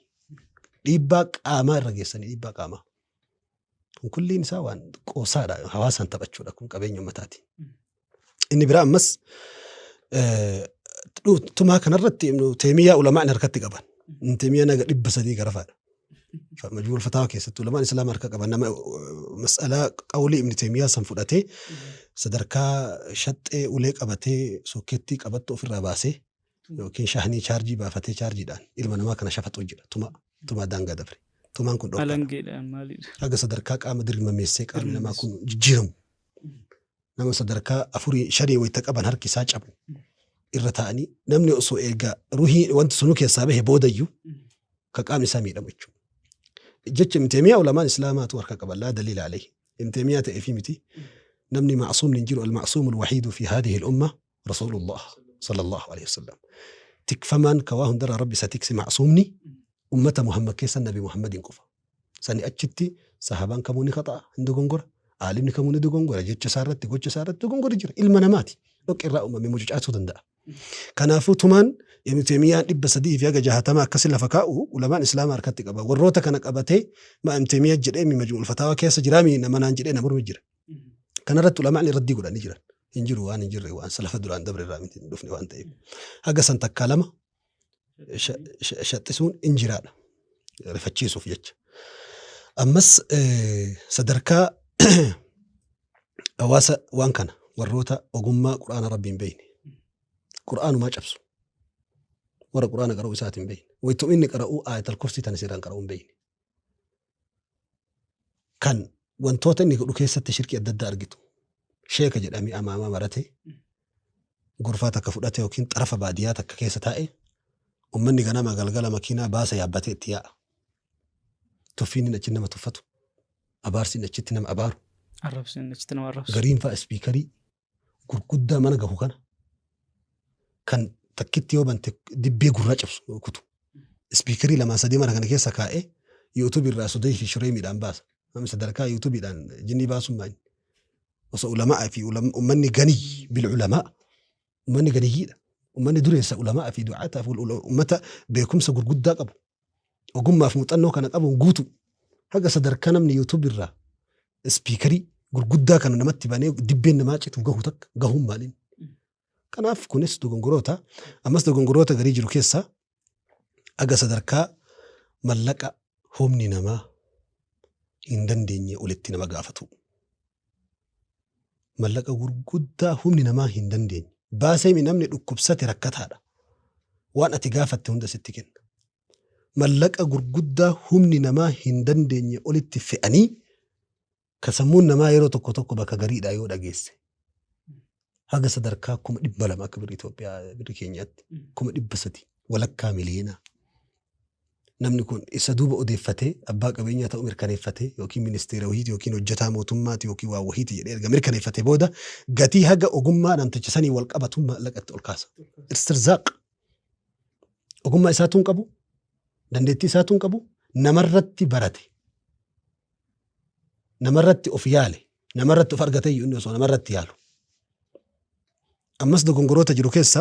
Dhiibbaa qaamaa irra geessanii dhiibbaa qaamaa. Kun kulliin isaa waan qoosaadha. Hawaasaan taphachuudha kun qabeenya uummataati. Inni biraa ammas tumaa kanarratti Teemiyyaa ulamaan harkatti qaban. Teemiyyaa naga 300 garafaadha. Majmuul Fatawa keessatti ulamaan Islaama harka qaban nama mas'alaa qawlii Ibn Teemiyyaa san fudhatee sadarkaa shaxxee ulee qabatee sookettii qabattu ofirraa baasee yookiin shahnii chaarjii baafatee chaarjiidhaan ilma namaa kana shafaxuu jira. Tumaa daangaa dabre. Tumaan kun dhorkaadha. Alangeedhaan maalidha? Haga sadarkaa qaama dirmameessee qaamni namaa kun jijjiiramu. Nama sadarkaa 4 5 wayita qaban harki isaa cabu irra taa'anii namni osoo eegaa ruhii wanti sunuu keessaa bahe boodayyuu ka qaamni isaa miidhamu jechuudha. Jecha Ibn Teemiyyaa ulamaan Islaamaatu harka qaban laa daliila alayhi. Ibn Teemiyyaa ta'ee fi miti namni ma'suumni hin jiru al-ma'suumu al-wahiidu fi haadihi al-umma rasuulullah sallallahu alayhi wasallam. Tikfamaan ka waa hundarraa rabbi isa tikse ma'suumni ummata Muhammad keessa Nabi Muhammadiin qofa. Sani achitti sahabaan kamuu ni khata'a hin dogongora. Aalimni kamuu ni dogongora jecha isaa irratti gocha isaa irratti dogongora jira. Ilma namaati. Dhoqqee irraa uumame mucucaatuu danda'a. Kanaafuu tumaan Ibn Teemiyyaan 360 akkasi lafa kaa'u ulamaan Islaamaa harkatti qaba. Warroota kana qabatee ma Ibn Teemiyyaa jedhee mi Majmuul Fatawa keessa jiraa mi nama naan jedhee nama mormi jira. Kanarratti ulamaan irratti godhanii jiran. Hin jiru waan hin jirre waan salafa duraan dabre irraa miti hin dhufne waan ta'eef. Haga san takkaa lama shaxxisuun hin jiraadha. Rifachiisuuf jecha. Ammas sadarkaa hawaasa waan kana warroota ogummaa Qur'aana Rabbii hin beekne. Qur'aanumaa cabsu. Warra Qur'aana qara'uu isaatiin hin beekne. Wayituma inni qara'uu aayatal kursii tana seeraan qara'uu hin beekne. Kan wantoota inni godhu keessatti shirkii adda addaa argitu. Sheeka jedhamee amaamaa marate gorfaa takka fudhate yookiin xarafa baadiyyaa takka keessa taa'e ummanni ganama galgala makiinaa baasa yaabbatee itti yaa'a. Tuffiin inni achi nama tuffatu. Abaarsi inni achitti nama abaaru. Arrabsiin achitti nama arrabsu. Gariin fa'a ispiikarii gurguddaa mana gahu kana kan takkitti yoo bante dibbee gurraa cabsu kutu. Ispiikarii 2 3 mana kana keessa kaa'ee yuutuubii irraa sudee fi shuree miidhaan baasa. Namni sadarkaa yuutuubiidhaan jinnii baasuun maali? Osoo ulamaa fi ummanni ganii bil ulamaa ummanni ganiyyiidha. Ummanni dureessa ulamaa fi du'aataa fi ummata beekumsa gurguddaa qabu. Ogummaa fi muuxannoo kana qabuun guutu. Haga sadarkaa namni yuutuubii irraa ispiikarii gurguddaa kana namatti banee dibbeen namaa citu gahu takka gahuun maaliin? Kanaaf kunis dogongoroota. Ammas dogongoroota garii jiru keessaa haga sadarkaa mallaqa humni namaa hin dandeenye olitti nama gaafatu. Mallaqa gurguddaa humni namaa hin dandeenye. Baasee namni dhukkubsate rakkataadha. Waan ati gaafatte hunda sitti kenna. Mallaqa gurguddaa humni namaa hin dandeenye olitti fe'anii ka sammuun namaa yeroo tokko tokko bakka gariidhaa yoo dhageesse. Haga sadarkaa 200,000 akka birrii Itoophiyaa birrii keenyaatti 300,000 walakkaa miliyoonaa. Namni kun isa duuba odeeffatee abbaa qabeenyaa ta'uu mirkaneeffatee yookiin ministeera wahiiti yookiin hojjetaa mootummaati yookiin waa wahiiti jedhee erga mirkaneeffatee booda gatii haga ogummaa namticha sanii wal qabatu mallaqatti ol kaasa. Istirzaaq ogummaa isaatu hin qabu, dandeettii isaatu hin qabu, namarratti barate, namarratti of yaale, namarratti of argate iyyuu inni osoo namarratti yaalu. Ammas dogongoroota jiru keessa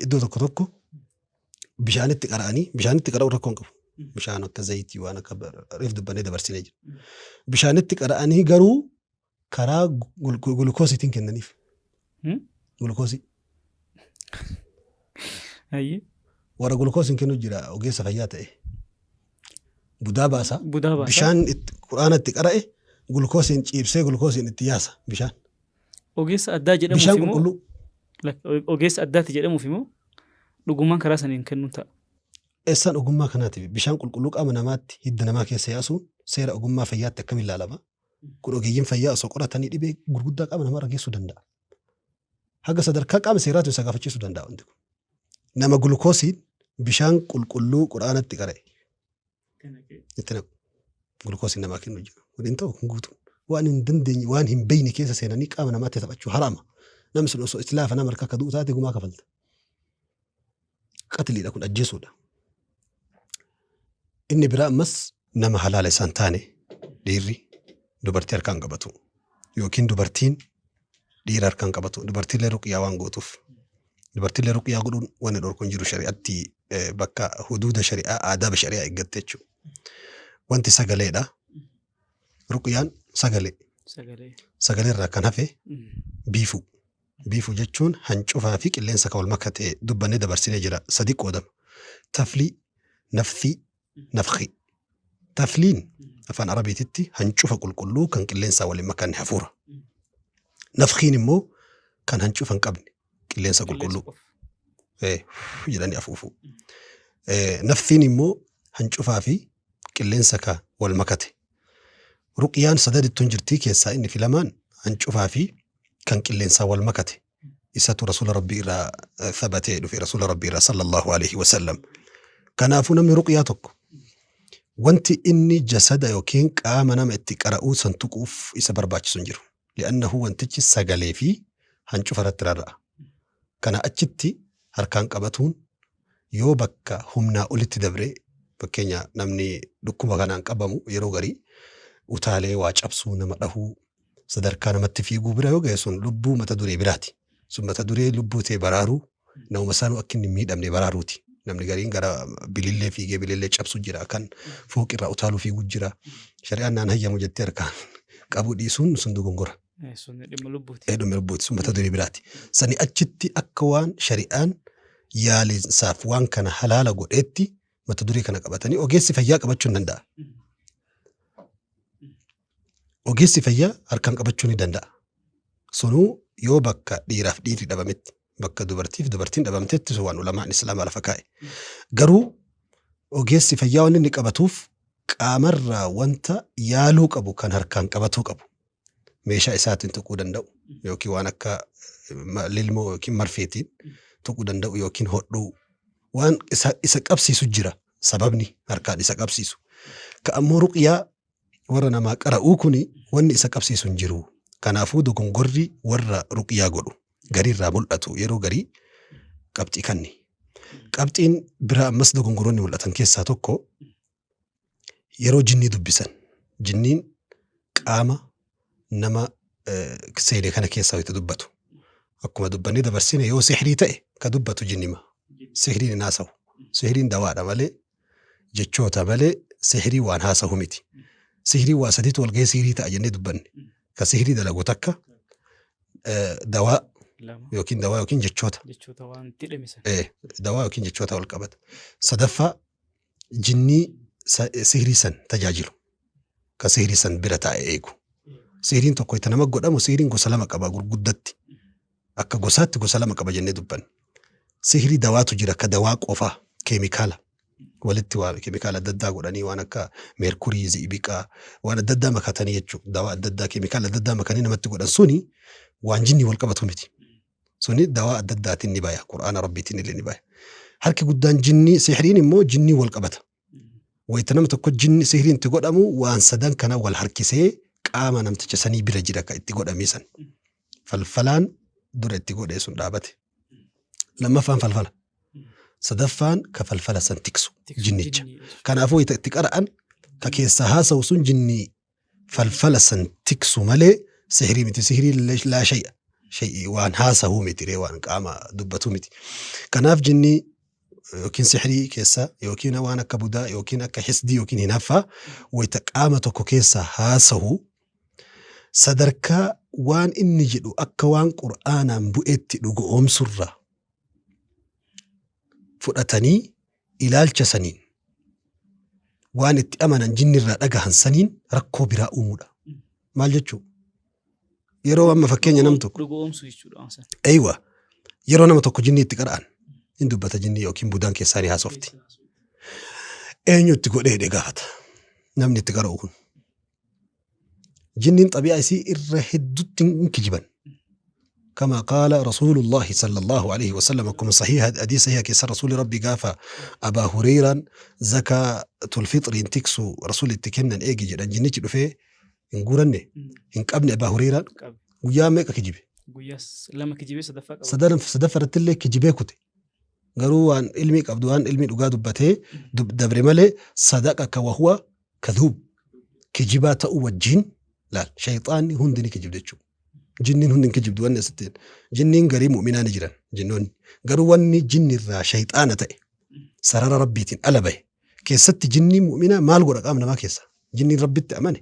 iddoo tokko tokko bishaanitti qara'anii bishaanitti qara'uu rakkoo hin qabu. Bishaan akka zayitii waan akka reef dubbannee dabarsinee jira. Bishaanitti qara'anii garuu karaa gulukoosiitiin kennaniif. Gulukoosii. Warra gulukoosiin kennu jira ogeessa fayyaa ta'e. Budaa baasa. Budaa baasa. Bishaan quraana itti qara'e gulukoosiin ciibsee gulukoosiin itti yaasa bishaan. Ogeessa addaa jedhamuuf Bishaan immoo qulqulluu. Ogeessa addaati jedhamuuf immoo dhugummaan karaa saniin kennuun ta'a. Eessaan ogummaa kanaatiif bishaan qulqulluu qaama namaatti hidda namaa keessa yaasuun seera ogummaa fayyaatti akkamiin ilaalama? Kun ogeeyyiin fayyaa osoo qoratanii dhibee gurguddaa qaama namarra geessuu danda'a. Haga sadarkaa qaama seeraatu isa gaafachiisuu danda'a wanti kun. Nama gulukoosiin bishaan qulqulluu quraanatti qara'e. Itti naqu. Gulukoosiin namaa kennu jira. Kun hin ta'u kun guutuun. Waan hin dandeenye waan hin beekne keessa seenanii qaama namaatti taphachuu haraama. Namni sun osoo itti laafa nama harka akka du'u taate gumaa kafalta. Qatliidha kun ajjeesuudha. Inni biraa ammas nama halaala isaan taane dhiirri dubartii harkaan qabatu yookiin dubartiin Dhiira harkaan qabatu. Dubartiillee ruqyaa waan gootuuf. Dubartiillee ruqyaa godhuun wanni dhorku hin jiru shari'atti bakka huduuda shari'aa aadaaba shari'aa eeggatte jechuudha. Wanti sagaleedha. Ruqyaan sagalee. Sagalee irraa kan hafe biifuu. Biifuu jechuun hancufaa fi qilleensa kan wal makate dubbannee dabarsinee jira. Sadi qoodama. Taflii, nafthii, nafkhii. Tafliin afaan Arabiititti hancufa qulqulluu kan qilleensaa waliin makanne hafuura. Nafkhiin immoo kan hancufa hin qabne qilleensa qulqulluu jedhanii afuufu. Naftiin immoo hancufaa fi qilleensa ka wal makate. Ruqyaan sadadittuun jirtii keessaa inni filamaan hancufaa fi kan qilleensaa wal makate. Isatu rasuula rabbii irraa thabatee dhufe rasuula rabbii irraa sallallahu alaihi wasallam. Kanaafuu namni ruqyaa tokko wanti inni jasada yookiin qaama nama itti qara'uu san tuquuf isa barbaachisu hin jiru. Li'annahu wantichi sagalee fi hancufa irratti rarra'a. Kana achitti harkaan qabatuun yoo bakka humnaa olitti dabree fakkeenya namni dhukkuba kanaan qabamu yeroo garii utaalee waa cabsuu nama dhahuu sadarkaa namatti fiiguu bira yoo ga'e sun lubbuu mata duree biraati. Sun mata duree lubbuu ta'e baraaruu namuma isaanuu akka inni hin miidhamne baraaruuti. Namni gariin gara bilillee fiigee bilillee cabsu jira kan fooqirraa utaaluu fiiguu jira. Shari'aan naan hayyamu jettee harkaan qabuu dhiisuun sun dogongora. Sun dhimma lubbuuti. Dhimma lubbuuti sun mata duree biraati. Sani achitti akka waan shari'aan yaalinsaaf waan kana halaala godheetti mata duree kana qabatanii ogeessi fayyaa qabachuu hin danda'a. Ogeessi fayyaa harkaan qabachuu ni danda'a. Sunuu yoo bakka dhiiraaf dhiirri dhabametti bakka dubartiif dubartiin dhabamtetti sun waan ulamaan islaamaa lafa kaa'e. Garuu ogeessi fayyaa waan inni qabatuuf qaamarraa wanta yaaluu qabu kan harkaan qabatuu qabu. Meeshaa isaatiin tuquu danda'u yookiin waan akka lilmoo yookiin marfeetiin tuquu danda'u yookiin hodhuu waan isa qabsiisu jira sababni harkaan isa qabsiisu. Ka ammoo ruqyaa warra namaa qara'uu kuni wanni isa qabsiisu hin jiru. Kanaafuu dogongorri warra ruqyaa godhu gariirraa mul'atu yeroo garii qabxii kanni. Qabxiin biraa ammas dogongoroonni mul'atan keessaa tokko yeroo jinnii dubbisan. Jinniin qaama nama seene kana keessaa itti dubbatu. Akkuma dubbannee dabarsine yoo sihrii ta'e ka dubbatu jinnima. Sihriin hin haasawu. Sihriin dawaadha malee jechoota malee sihrii waan haasawu miti. Sihrii waa sadiitu wal gahee sihrii ta'a jennee dubbanne. Ka sihrii dalagu takka dawaa yookiin dawaa yookiin jechoota. Dawaa yookiin jechoota wal qabata. Sadaffaa jinnii sihrii san tajaajilu. Ka sihrii san bira taa'ee eegu. Sihriin tokko itti nama godhamu sihriin gosa lama qaba gurguddatti. Akka gosaatti gosa lama qaba jennee dubbanne. Sihrii dawaatu jira ka dawaa qofaa keemikaala. Walitti waa keemikaala adda addaa godhanii waan akka meerkurii, zi'ibiqaa waan adda addaa makatanii jechuudha. Dawaa adda addaa keemikaala adda addaa makanii namatti godhan suni waan jinni wal qabatu miti. Suni dawaa adda addaatiin ni baya. Qur'aana rabbiitiin illee ni baya. Harki guddaan jinnii sihriin immoo jinnii wal qabata. Wayita nama tokko jinni sihriin itti godhamu waan sadan kana wal harkisee qaama namticha sanii bira jira ka itti godhamee san. Falfalaan dura itti godhee sun dhaabate. Lammaffaan falfala. Sadaffaan ka falfala san tiksu jinnicha. Kanaafuu wayita itti qara'an ka keessaa haasawu sun jinnii falfala san tiksu malee sihrii miti. Sihrii laa shay'a. Shay'i waan haasahuu miti ree waan qaama dubbatu miti. Kanaaf jinnii yookiin sihrii keessa yookiin waan akka budaa yookiin akka hisdii yookiin hinaffaa wayita qaama tokko keessa haasahu sadarkaa waan inni jedhu akka waan qur'aanaan bu'eetti dhugoomsurra fudhatanii ilaalcha saniin waan itti amanan jinnirraa dhagahan saniin rakkoo biraa uumuudha. Maal jechuu? Yeroo amma fakkeenya nam tokko. Dhugoomsu jechuudha. Eeywa yeroo nama tokko jinni itti qara'an hin dubbata jinni yookiin budaan keessaa ni haasofti. Eenyu itti godhee jedhee gaafata. Namni itti qara'u kun. Jinniin xabi'aa isii irra hedduutti hin kijiban. كما قال رسول الله صلى الله عليه وسلم كما صحيح حديث صحيح كيس رسول ربي قافا أبا هريرة زكاة الفطر تكسو رسول التكنن إيجي جدا جنيتش دفه إن إن قبل أبا هريرة ويا ميكا كجيبه Guyyaa lama kijibee sadaffaa qaba. Sadaffaa irratti illee kijibee kute. Garuu waan ilmii qabdu waan ilmii dhugaa dubbatee dabre malee sadaqa ka wahuwa kadhuub kijibaa ta'uu wajjin laal shayxaanni hundi ni kijibde jechuudha. Jinniin hundi hin kijibdu wanni asitti. Jinniin garii mu'minaa ni jiran jinnoonni. Garuu wanni jinni irraa shayxaana ta'e sarara rabbiitiin ala bahe keessatti jinniin mu'minaa maal godha qaama namaa keessa? Jinniin rabbitti amane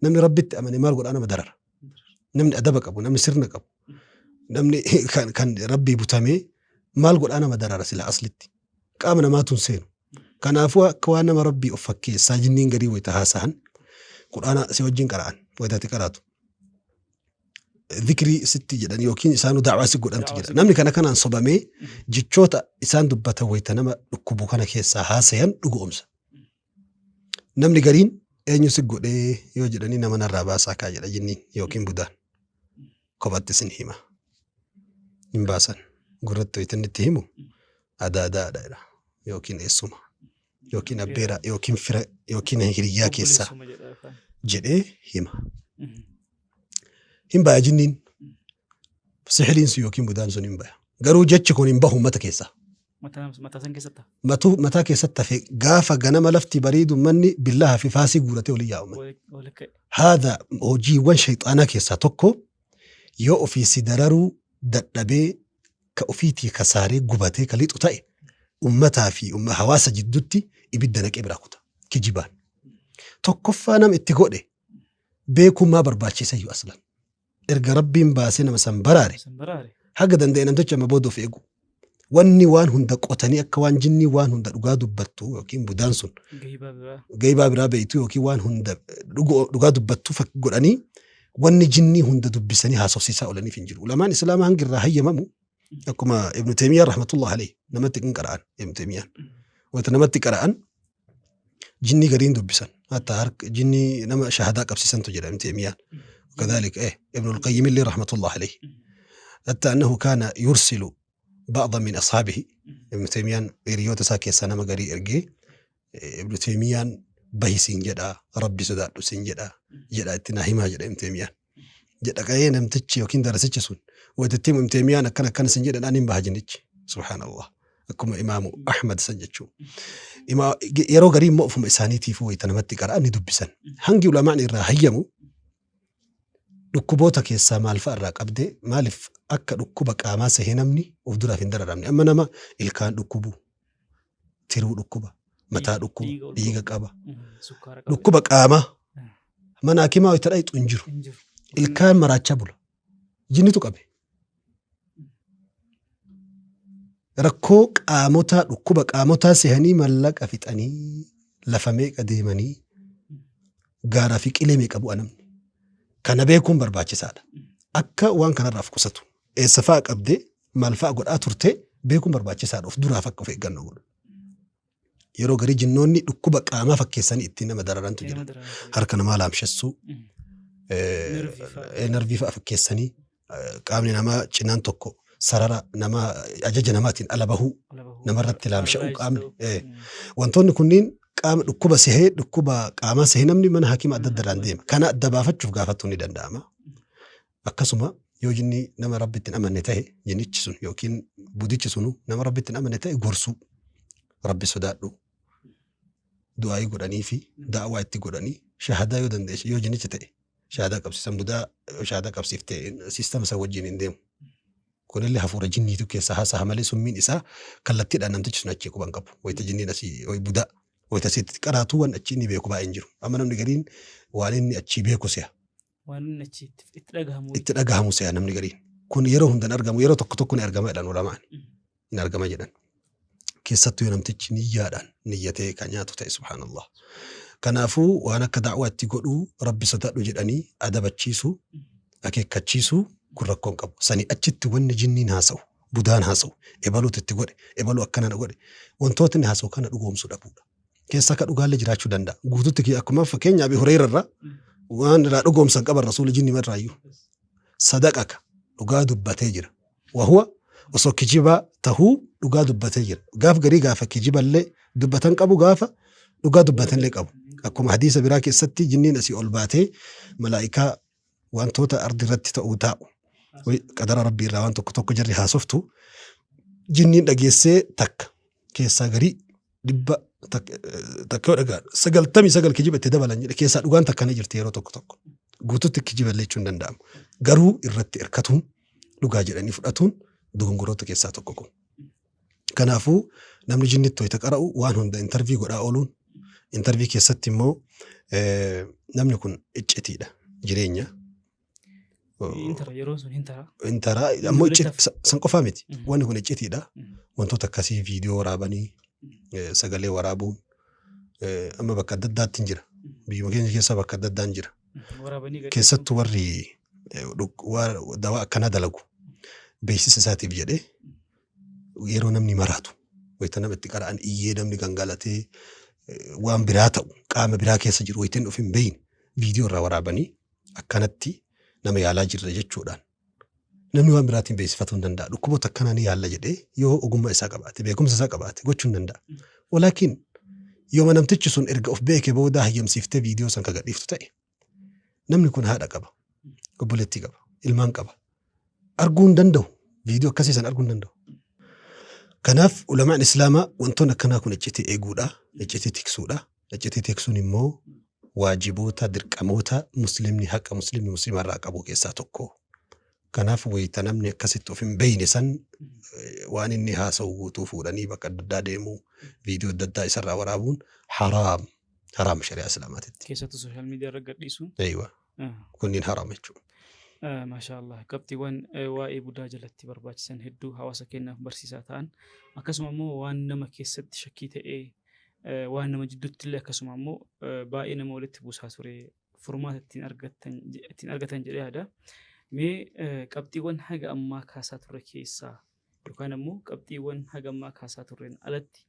namni rabbitti amane maal godha nama darara. Namni adaba qabu namni sirna qabu namni kan rabbii butamee maal godhaa nama darara sila aslitti qaama namaatu hin seenu. Kanaafuu akka waan nama rabbii of fakkeessaa jinniin garii wayita haasa'an quraana si wajjin qara'an wayita qaraatu. Dhikrii sitti jedhan yookiin isaanuu da'waa si godhantu jira. Namni kana kanaan sobamee jechoota isaan dubbatan wayita nama dhukkubu kana keessaa haasayan dhugoomsa. Namni gariin eenyu si godhee yoo jedhanii nama narraa baasaa kaa jedha jinniin yookiin budaan. Kophatti isin hima. Hin baasan. Gurratti wayita inni itti himu adaadaadha jedha yookiin eessuma yookiin abbeera yookiin fira yookiin hiriyyaa keessaa jedhee hima. Hin baya jinniin. Sihiriin sun yookiin budaan sun hin baya. Garuu jechi kun hin bahu uummata keessaa. Mataa san keessatti hafa. Mataa keessatti hafe gaafa ganama lafti bariidu manni billaha fi faasii guuratee olii yaa'u. Haadha hojiiwwan shayxaanaa keessaa tokko yoo ofii si dararuu dadhabee ka ofiitii kasaaree gubatee ka lixu ta'e ummataa fi hawaasa jidduutti ibidda naqee biraa kuta kijibaan. Tokkoffaa nama itti godhe beekummaa barbaachisa iyyuu aslan. Erga rabbiin baasee nama san baraare haga danda'e namticha amma booda of eegu. Wanni waan hunda qotanii akka waan jinnii waan hunda dhugaa dubbattu yookiin budaan sun gaybaa biraa beeytu yookiin waan hunda dhugaa dubbattu godhanii wanni jinnii hunda dubbisanii haasofsiisaa oolaniif hin jiru. Ulamaan Islaamaa hangi irraa hayyamamu akkuma Ibnu Teemiyyaan rahmatullah alayhi namatti hin qara'an Ibnu Teemiyyaan. Wanta namatti qara'an jinnii gariin dubbisan. Hatta harka jinnii nama shahadaa qabsiisantu jira Ibnu Teemiyyaan. وكذلك إيه ابن القيم اللي رحمة الله عليه حتى أنه كان يرسل بعضا من أصحابه ابن تيميان hiriyoota isaa keessaa nama garii ergee ابن تيميان bahi siin jedha rabbi sodaadhu siin jedha jedha itti naa himaa jedha Ibn Teemiyaan. Jedha qa'ee namtichi yookiin darasichi sun wayitatti himu Ibn Teemiyaan akkana akkana siin jedhan ani hin baha jinnichi. Subhaanallah. Akkuma imaamu Ahmad san jechuu. Yeroo garii immoo ofuma isaaniitiif wayita namatti qara'an ni dubbisan. Hangi ulamaan irraa hayyamu dhukkuboota keessaa maal fa'a irraa qabdee maaliif akka dhukkuba qaamaa sahee namni of duraaf hin dararamne. Amma nama ilkaan dhukkubu, tiruu dhukkuba, mataa dhukkuba, dhiiga qaba. Dhukkuba qaamaa mana hakimaa wayita dhayxu hin jiru. Ilkaan maraachaa bula. Jinnitu qabe. Rakkoo qaamotaa dhukkuba qaamotaa sehanii mallaqa fixanii lafa meeqa deemanii gaaraa fi qilee meeqa bu'a namni. Kana beekuun barbaachisaadha. Akka waan kanarraa of qusatu. Eessa fa'a qabdee maal fa'a godhaa turte beekuun barbaachisaadha. Of duraaf akka of eeggannoo godhu. Yeroo garii jinnoonni dhukkuba qaamaa fakkeessanii ittiin nama dararantu jira. Harka namaa laamshessuu, nervii fa'a fakkeessanii qaamni namaa cinaan tokko sarara namaa ajaja namaatiin ala bahuu namarratti laamsha'uu qaamni. Wantoonni kunniin qaama dhukkuba sehee dhukkuba qaamaa sehee namni mana hakiima adda addarraan deema. Kana adda baafachuuf gaafachuun ni danda'ama. Akkasuma yoo jinni nama rabbitti hin amanne ta'e jinnichi sun yookiin budichi sunu nama rabbitti hin amanne ta'e gorsuu rabbi sodaadhu du'aayii godhanii fi da'awaa itti godhanii shahadaa yoo dandeesse yoo jinnicha ta'e shahadaa qabsiisan budaa shahadaa qabsiiftee siistama san wajjin hin deemu. Kunillee hafuura jinniitu keessa haasa'a malee summiin isaa kallattiidhaan namtichi sun achii quban qabu. Wayita jinniin asii budaa wayita asitti qaraatu waan achii inni beeku baay'een jiru. Amma namni gariin waan inni achii beeku si'a. Waan inni achii itti dhagahamu. Itti dhagahamu si'a namni gariin. Kun yeroo hundan argamu yeroo tokko tokko ni argama jedhan ulamaan. Ni argama jedhan. Keessattuu yoo namtichi niyyaadhaan niyyatee kan nyaatu ta'e subhaanallah. Kanaafuu waan akka da'waa itti godhuu rabbi sodaadhu jedhanii adabachiisuu akeekkachiisuu kun rakkoo hin qabu. Sanii achitti wanni jinniin haasa'u budaan haasa'u ebaluutu itti godhe ebaluu akkana na godhe wantoota inni haasa'u kana dhugoomsuu dhabuudha. Keessa akka dhugaallee jiraachuu danda'a. Guututti akkuma fakkeenya Abi Hureyra irraa waan irraa dhugoomsan qaban rasuula jinni irraayyuu. Sadaqaka dhugaa dubbatee jira. Wahuwa osoo kijibaa tahuu dhugaa dubbatee jira. Gaaf garii gaafa kijiballee dubbatan qabu gaafa dhugaa dubbatanillee qabu. Akkuma hadiisa biraa keessatti jinniin asii ol baatee malaa'ikaa wantoota ardi irratti ta'uu taa'u. Qadara rabbii irraa waan tokko tokko jarri haasoftu jinniin dhageessee takka keessaa garii dhibba takka yoo dhagaa 99 kijiba itti dabalan jedhe keessaa dhugaan takka ni jirti yeroo tokko tokko. Guututti kijiba jechuun hin danda'amu. Garuu irratti hirkatuun dhugaa jedhanii fudhatuun dogongoroota keessaa tokko kun. Kanaafuu namni jinnitti wayita qara'u waan hunda intarvii godhaa ooluun intarvii keessatti immoo namni kun iccitiidha jireenya. Intara yeroon sun hintara. Intara ammoo san qofaa miti. Wanni kun iccitiidha. Wantoota akkasii viidiyoo waraabanii sagalee waraabuun amma bakka adda addaatti hin jira. Biyyuma keenya keessa bakka adda addaan jira. Keessattuu warri dawaa akkanaa dalagu beeksisa isaatiif jedhee yeroo namni maraatu wayita nama itti qara'an iyyee namni gangalatee waan biraa ta'u qaama biraa keessa jiru wayita inni of hin beekne viidiyoo irraa waraabanii akkanatti nama yaalaa jirra jechuudhaan namni waan biraatiin beeksifatuu hin danda'a. Dhukkuboota akkanaa ni yaalla jedhee yoo ogummaa isaa qabaate beekumsa isaa qabaate gochuu hin danda'a. Walaakin yooma namtichi sun erga of beeke booda hayyamsiiftee viidiyoo san ka gadhiiftu ta'e namni kun haadha qaba, obboleettii qaba, ilmaan qaba. Arguu hin danda'u. Viidiyoo akkasii san arguu hin danda'u. Kanaaf ulamaan islaamaa wantoonni akkanaa kun iccitii eeguudha, iccitii tiksuudha. Iccitii tiksuun immoo waajiboota, dirqamoota muslimni haqa muslimni muslimarraa qabu keessaa tokko. Kanaaf wayita namni akkasitti of hin beekne san waan inni haasa'u guutuu fuudhanii bakka adda addaa deemuu, viidiyoo adda addaa isarraa waraabuun haraam. Haraam shari'aa islaamaatitti. Keessattuu sooshaal miidiyaa irra gadhiisuun. Eeywa. Kunniin haraam jechuudha. Maashaa Allah. Qabxiiwwan waa'ee budaa jalatti barbaachisan hedduu hawaasa keenyaaf barsiisaa ta'an akkasuma immoo waan nama keessatti shakkii ta'ee waan nama jidduutti illee akkasuma immoo baay'ee nama walitti buusaa ture furmaata ittiin argatan jedhee yaada. Mee qabxiiwwan haga ammaa kaasaa turre keessaa yookaan immoo qabxiiwwan haga ammaa kaasaa turreen alatti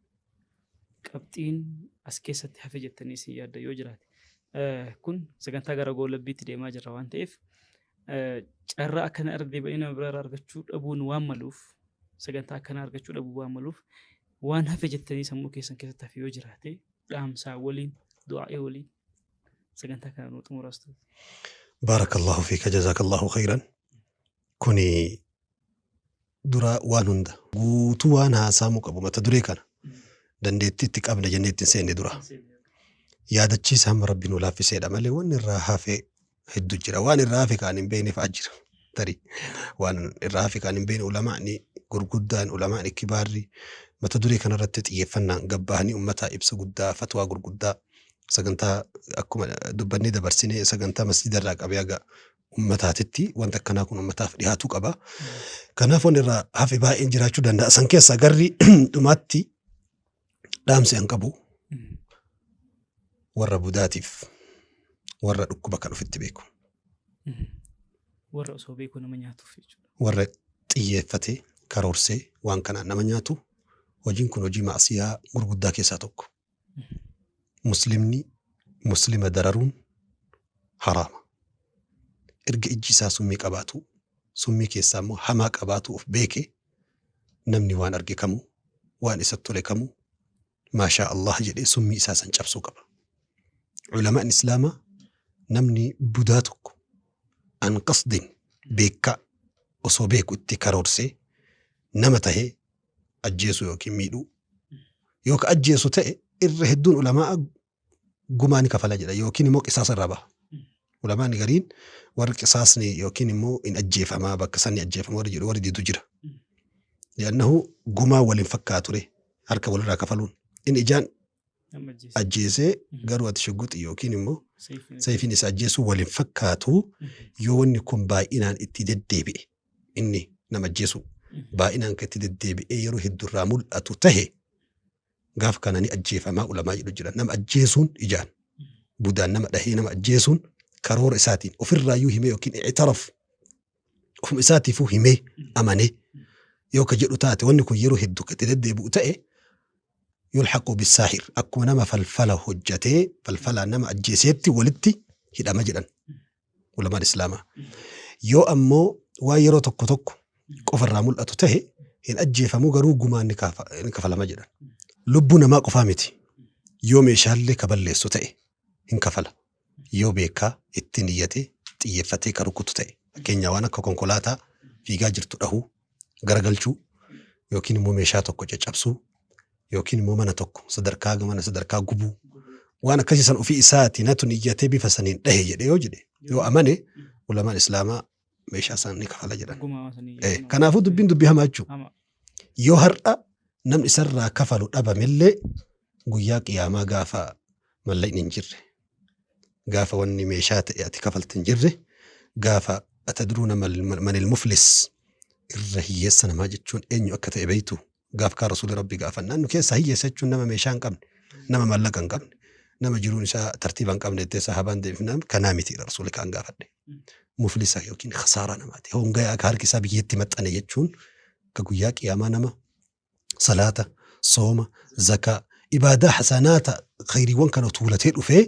qabxiin as keessatti hafe jettanii isin yaadda yoo jiraate kun sagantaa gara goolabbiitti deemaa jirra waan ta'eef carraa akkana irra deebi'anii nama biraa argachuu dhabuun waan maluuf sagantaa akkanaa argachuu dhabuu waan maluuf waan hafe jettanii sammuu keessan keessatti hafe yoo jiraate dhaamsaa waliin du'aa'ee waliin sagantaa kana nuu xumuraas ta'u. Baarakallahu fiika jazaakallahu khayran. Kuni dura waan hunda guutuu waan haasaamuu qabu mata duree kana dandeettii itti qabna jennee ittiin seenne dura. Yaadachiisa hamma rabbi nu laaffiseedha malee wanni irraa hafe hedduu jira. Waan irraa hafe kaan hin beekne fa'aa jira. Tarii waan irraa hafe kaan hin beekne ulamaani gurguddaan ulamaani kibaarri mata duree kanarratti xiyyeeffannaan gabbahanii uummataa ibsa guddaa fatwaa gurguddaa sagantaa akkuma dubbannee dabarsinee sagantaa masjida irraa qabee haga uummataatitti wanta akkanaa kun uummataaf dhiyaatuu qaba. Kanaaf wanni irraa hafe baay'een jiraachuu danda'a. San keessaa garri dhumaatti dhaamsi an qabu warra budaatiif warra dhukkuba kan ofitti beeku. Warra osoo beeku nama nyaatuuf jechuudha. Warra xiyyeeffatee karoorsee waan kanaan nama nyaatu hojiin kun hojii maasiyaa gurguddaa keessaa tokko. Muslimni muslima dararuun haraama. Erga ijji isaa summii qabaatu summii keessaa immoo hamaa qabaatu of beeke namni waan arge kamuu waan isatti tole kamuu maashaa Allah jedhee summii isaa san cabsuu qaba. Ulamaan islaamaa namni budaa tokko an qasdin beekaa osoo beeku itti karoorsee nama tahee ajjeesu yookiin miidhuu yoo ka ajjeesu ta'e irra hedduun ulamaa gumaa ni kafala jedha yookiin immoo qisaasa irraa baha. Ulamaan gariin warri qisaasni yookiin immoo hin ajjeefamaa bakka sanni ajjeefama warri jedhu warri didu jira. Li'annahu gumaa waliin fakkaatu ture harka walirraa kafaluun. Inni ijaan ajjeesee garuu ati shugguxi yookiin immoo sayfiin isa ajjeesuu waliin fakkaatu yoo wanni kun baay'inaan itti deddeebi'e inni nama ajjeesu baay'inaan kan itti deddeebi'ee yeroo hedduurraa mul'atu tahe gaaf kana ni ajjeefamaa ulamaa jedhu jira. Nama ajjeesuun ijaan budaan nama dhahee nama ajjeesuun karoora isaatiin ofirraayyuu himee yookiin i'taraf ofuma isaatiifuu himee amanee yoo ka jedhu taate wanni kun yeroo hedduu kan itti deddeebi'u ta'e yulhaqu bisaahir akkuma nama falfala hojjatee falfala nama ajjeeseetti walitti hidhama jedhan ulamaan islaamaa. Yoo ammoo waan yeroo tokko tokko qofarraa mul'atu ta'e hin ajjeefamuu garuu gumaan ni kafalama jedhan. Lubbuu namaa qofaa miti. Yoo meeshaalee ka balleessu ta'e hin kafala. Yoo beekaa ittiin iyyatee xiyyeeffatee ka rukutu ta'e. Fakkeenyaa waan akka konkolaataa fiigaa jirtu dhahuu garagalchuu yookiin immoo meeshaa tokko caccabsuu yookiin immoo mana tokko sadarkaa mana sadarkaa gubuu Waan akkasii san ofii isaati natu niyyatee bifa saniin dhahe jedhe yoo jedhe yoo amane ulamaan islaamaa meeshaa san ni kafala jedhan. Kanaafuu dubbiin dubbii hamaa jechuudha. Yoo har'a namni isarraa kafalu dhabamellee guyyaa qiyaamaa gaafa mallaqni hin jirre, gaafa wanni meeshaa ta'e ati kafalte hin jirre, gaafa atadruuna manil muflis irra hiyyeessa namaa jechuun eenyu akka ta'e beektu gaaf kaan rasuulli rabbi gaafannaan nu keessaa hiyyeessa jechuun nama meeshaa hin qabne, nama mallaqa hin qabne, nama jiruun isaa tartiiba hin qabne jettee sahaabaan deebifnaan kanaa miti rasuulli kaan gaafadhe. Muflisa yookiin khasaaraa namaati. Hongayaa akka harki isaa biyyatti maxxane jechuun ka guyyaa qiyaamaa nama salaata, sooma, zakaa, ibaadaa hasanaata khayriiwwan kana tuulatee dhufee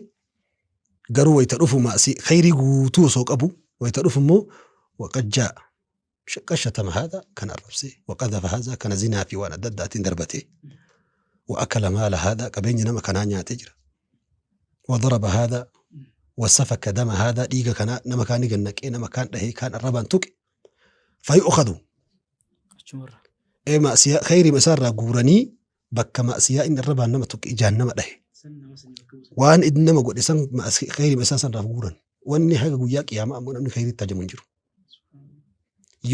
garuu wayita dhufu maasii khayrii guutuu osoo qabu wayita dhufu immoo waqad jaa qashatama haadha kan arrabsee waqadhafa haadha kana zinaa fi waan adda addaatiin darbatee wa akala maala haadha qabeenya nama kanaa nyaatee jira wa daraba haadha wa safaka dama haadha dhiiga kanaa nama kaanii gannaqee nama kaan dhahee kaan arrabaan tuqe fayu'khadhu ee maasiyaa khayrii isaarraa guuranii bakka maasiyaa inni arrabaan nama tuqe ijaan nama dhahe waan inni nama godhe san khayrii isaa sanarraa guuran wanni haga guyyaa qiyaamaa ammoo namni khayriitti hajamu hin jiru.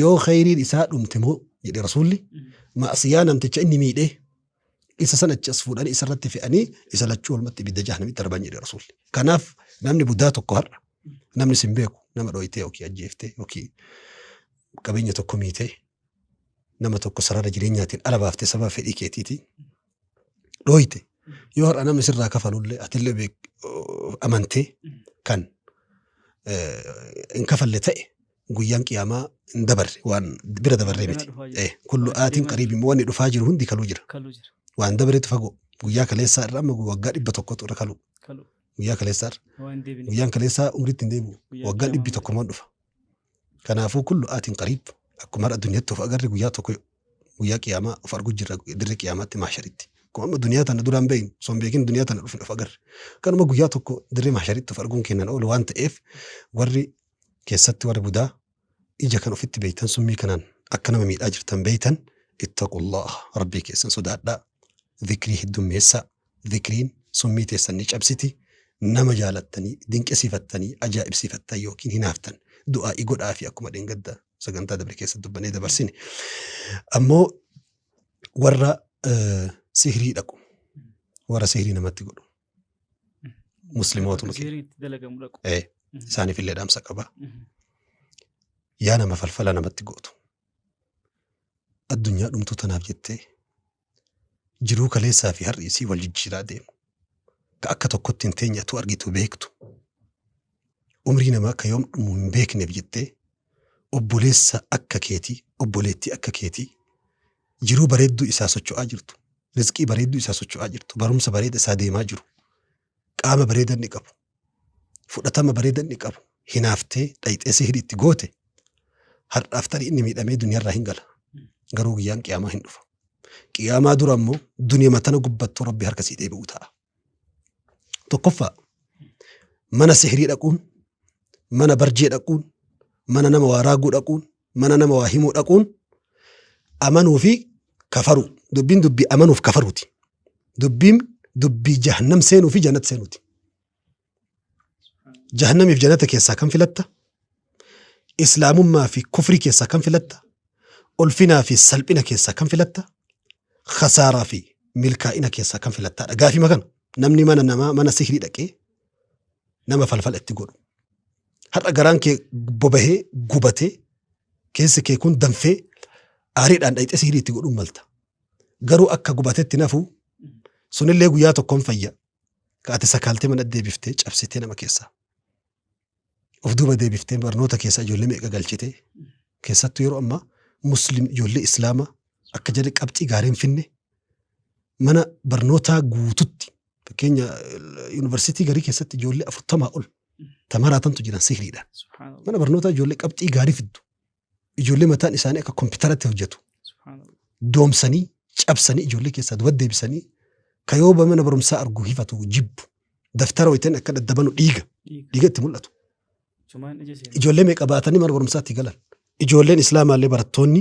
Yoo khayriin isaa dhumte moo jedhe rasuulli maasiyaa namticha inni miidhee isa san achi as fuudhanii isarratti fe'anii isa lachuu walumatti ibidda jahannamitti darban jedhe rasuulli. Kanaaf namni budaa tokko har'a namni sin beeku nama dhooytee yookiin ajjeeftee yookiin qabeenya tokko miitee nama tokko sarara jireenyaatiin ala baaftee sababa fedhii keetiitiin dhooyte yoo har'a namni sirraa kafalullee atillee amantee kan hin kafalle ta'e guyyaan qiyaamaa hin dabarre waan bira dabarree miti. Kullu aatiin qariib immoo wanni dhufaa jiru hundi kaluu jira. Waan dabareetu fagoo guyyaa kaleessaa irra amma waggaa 100 irra kaluu. Guyyaa kaleessaa irra. Guyyaan kaleessaa umriitti hin deebi'u. Waggaan 100 maan dhufa. Kanaafuu kullu aatiin qariib akkuma har'a addunyaatti of agarre guyyaa tokko guyyaa qiyaamaa of argu jirra dirree qiyaamaatti maasharitti. Akkuma amma duniyaa tana duraan beeknu osoo hin beekin duniyaa tana dhufne of agarre. Kanuma guyyaa tokko dirree maasharitti of arguun kennan oolu waan ta'eef warri keessatti warri budaa ija kan ofitti beektan summii kanaan akka nama miidhaa jirtan beektan ittaqullah rabbii keessan sodaadhaa dhikrii heddummeessaa dhikriin summii teessan ni cabsiti nama jaalattanii dinqisiifattanii ajaa'ibsiifattan yookiin hinaaftan du'aa'ii godhaa fi akkuma dheengadda sagantaa dabre keessa dubbannee dabarsine. Ammoo warra sihrii dhaqu warra sihrii namatti godhu musliimootuma isaaniif illee dhaamsa qaba. Yaa nama falfala namatti gootu addunyaa dhumtuu tanaaf jettee jiruu kaleessaa fi har'i isii wal jijjiiraa deemu ka akka tokkotti hin teenye atu argitu beektu umrii namaa akka yoom dhumu hin beekneef jettee obboleessa akka keetii obboleettii akka keetii jiruu bareedduu isaa socho'aa jirtu rizqii bareedduu isaa socho'aa jirtu barumsa bareeda isaa deemaa jiru qaama bareeda inni qabu fudhatama bareeda inni qabu hinaaftee dhayxee sihrii itti goote har'aaf tarii inni miidhamee duniyaarraa hin gala garuu guyyaan qiyaamaa hin dhufa. Qiyaamaa dura immoo duniyaa tana gubbattuu rabbi harka sii deebi'u ta'a. Tokkoffaa mana sihrii dhaquun, mana barjee dhaquun, mana nama waa raaguu dhaquun, mana nama waa himuu dhaquun amanuu fi kafaruu. Dubbiin dubbii amanuuf kafaruuti. Dubbiin dubbii jahannam seenuu fi jannata seenuuti. Jahannamiif jannata keessaa kam filatta? Islaamummaa fi kufrii keessaa kam filatta? Ulfinaa fi salphina keessaa kam filatta? Khasaaraa fi milkaa'ina keessaa kam filattaadha? Gaafii kana namni mana namaa mana sihrii dhaqee nama falfala itti godhu. Har'a garaan kee bobahee gubatee keessi kee kun danfee aariidhaan dhayxee sihrii itti godhuun malta. Garuu akka gubatetti nafu sunillee guyyaa tokkoon fayya. Ka ati sakaaltee mana deebiftee cabsitee nama keessaa. Of duuba deebiftee barnoota keessaa ijoollee meeqa galchitee keessattuu yeroo ammaa muslim ijoollee islaamaa akka jedhe qabxii gaarii hin finne mana barnootaa guututti fakkeenya yuunivarsiitii garii keessatti ijoollee 40 ol tamaraatantu jiran sihriidhaan. Mana barnootaa ijoollee qabxii gaarii fiddu ijoollee mataan isaanii akka kompiitaratti hojjetu doomsanii cabsanii ijoollee keessaa duba deebisanii kayooba mana barumsaa argu hifatu jibbu daftara wayitan akka daddabanu dhiiga dhiiga itti mul'atu. Ijoollee meeqa baatanii mana barumsaatti galan. Ijoolleen islaamaallee barattoonni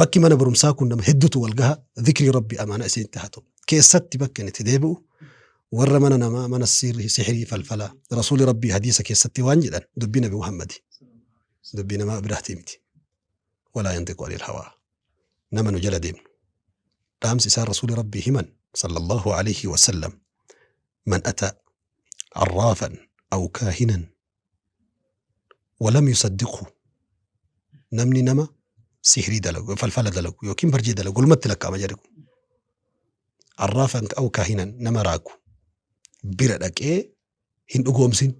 bakki mana barumsaa kun nama hedduutu wal gaha dhikrii rabbi amaanaa isinitti haa ta'u. Keessatti bakka inni itti deebi'u Warra mana namaa mana sihirii falfalaa rasuuli rabbii hadiisa keessatti waan jedhan dubbii nabi Muhammadi dubbii namaa biraati miti. Walaa yantiqu anil hawaa nama nu jala deemnu dhaamsi isaan rasuuli rabbii himan sallallahu alayhi wasallam man ataa arraafan aw kaahinan walam yusaddiqhu namni nama sihirii dalagu falfala dalagu yookiin barjee dalagu walumatti lakkaa'ama jedhu arraafan aw kaahinan nama raagu bira dhaqee hin dhugoomsin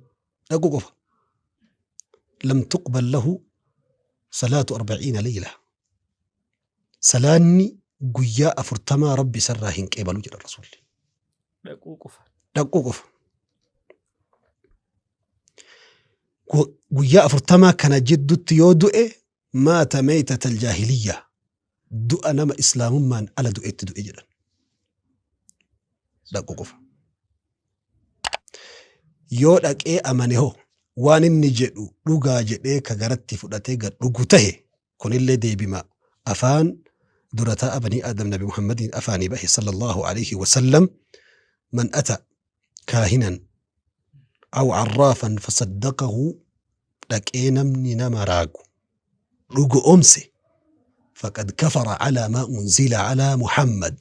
dhaquu qofa lam tuqbal lahu salaatu 40 layla salaanni guyyaa 40 rabbi isarraa hin qeebalu jedha rasuulli. Dhaquu qofa. Dhaquu qofa. Guyyaa 40 kana jidduutti yoo du'e maata meeytata aljaahiliyya du'a nama islaamummaan ala du'etti du'e jedhan. Dhaquu qofa. Yoo dhaqee amane hoo waan inni jedhu dhugaa jedhee ka garatti fudhatee gad dhugu tahe kunillee deebima afaan dura taa'a banii aadam nabi Muhammadiin afaanii bahe sallallahu alayhi wasallam man ata kaahinan aw arraafan fasaddaqahu dhaqee namni nama raagu dhugu oomse faqad kafara calaa maa unzila calaa Muhammad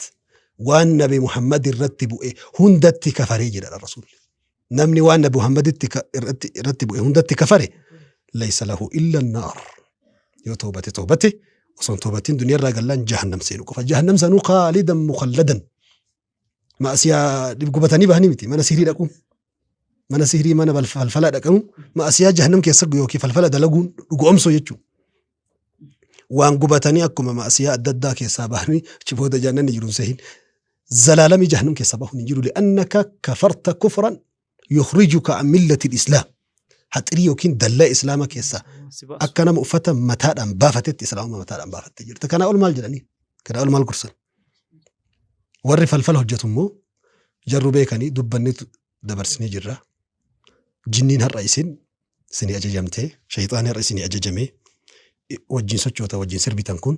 waan nabi Muhammad irratti bu'e hundatti kafaree jedha rasuulli. Namni waan nabi Muhammaditti irratti bu'e hundatti kafare laysa lahu illa annaar yoo toobate toobate osoo hin toobatin duniyaa irraa gallaan jahannam seenu qofa jahannam sanuu khaalidan mukhalladan ma'asiyaa gubatanii bahanii miti mana sihirii dhaquun mana sihirii mana falfala dhaqamu ma'asiyaa jahannam keessa yookiin falfala dalaguun dhugoomsoo jechuudha. Waan gubatanii akkuma ma'asiyaa adda addaa keessaa bahanii achi booda jahannamni jiru hin sehin zalaalamii jahannam keessaa bahuun hin jiru li'annaka kafarta kufran yukhrijuka an millati islaam haxirii yookiin dallaa islaama keessaa akka nama uffata mataadhaan baafatetti islaamummaa mataadhaan baafattee jirta. Kanaa ol maal jedhanii? Kanaa ol maal gorsan? Warri falfala hojjetu immoo jarru beekanii dubbanneetu dabarsinee jirra. Jinniin har'a isin isinii ajajamtee shayxaanni har'a isinii ajajamee wajjin sochoota wajjin sirbitan kun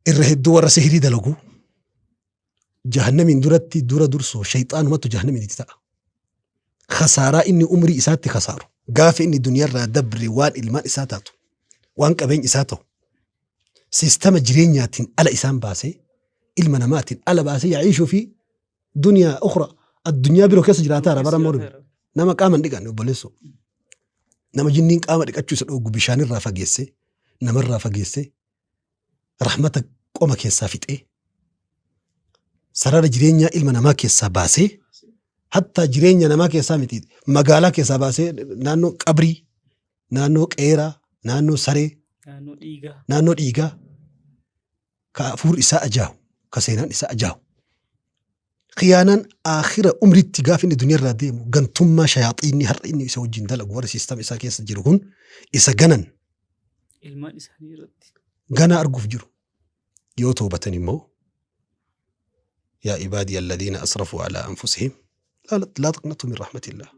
irra hedduu warra sihirii dalagu jahannamiin duratti dura dursoo shayxaanumatu jahannamiin itti ta'a. Khasaaraa inni umrii isaatti khasaaru gaafa inni duniyaarraa dabre waan ilmaan isaa taatu waan qabeenya isaa ta'u siistama jireenyaatiin ala isaan baasee ilma namaatiin ala baasee yaa'ishuu fi duniyaa ukhra addunyaa biroo keessa jiraataara bara mormi nama qaama hin dhiqanne obboleessoo nama jinniin qaama dhiqachuu isa dhoogu bishaanirraa fageessee namarraa fageessee rahmata qoma keessaa fixee sarara jireenyaa ilma namaa keessaa baasee hatta jireenya namaa keessaa miti magaalaa keessaa baasee naannoo qabrii naannoo qeeraa naannoo saree naannoo dhiigaa ka hafuurri isaa ajaahu ka seenaan isaa ajaahu khiyaanaan aakhira umritti gaafa inni duniyaarraa deemu gantummaa shayaaxiinni har'a inni isa wajjin dalagu warri siistama isaa keessa jiru kun isa ganan ilmaan isaanii irratti ganaa arguuf jiru yoo toobatan immoo yaa ibaadiya alladhiina asrafuu alaa anfusihim laa taqnatu min rahmatillah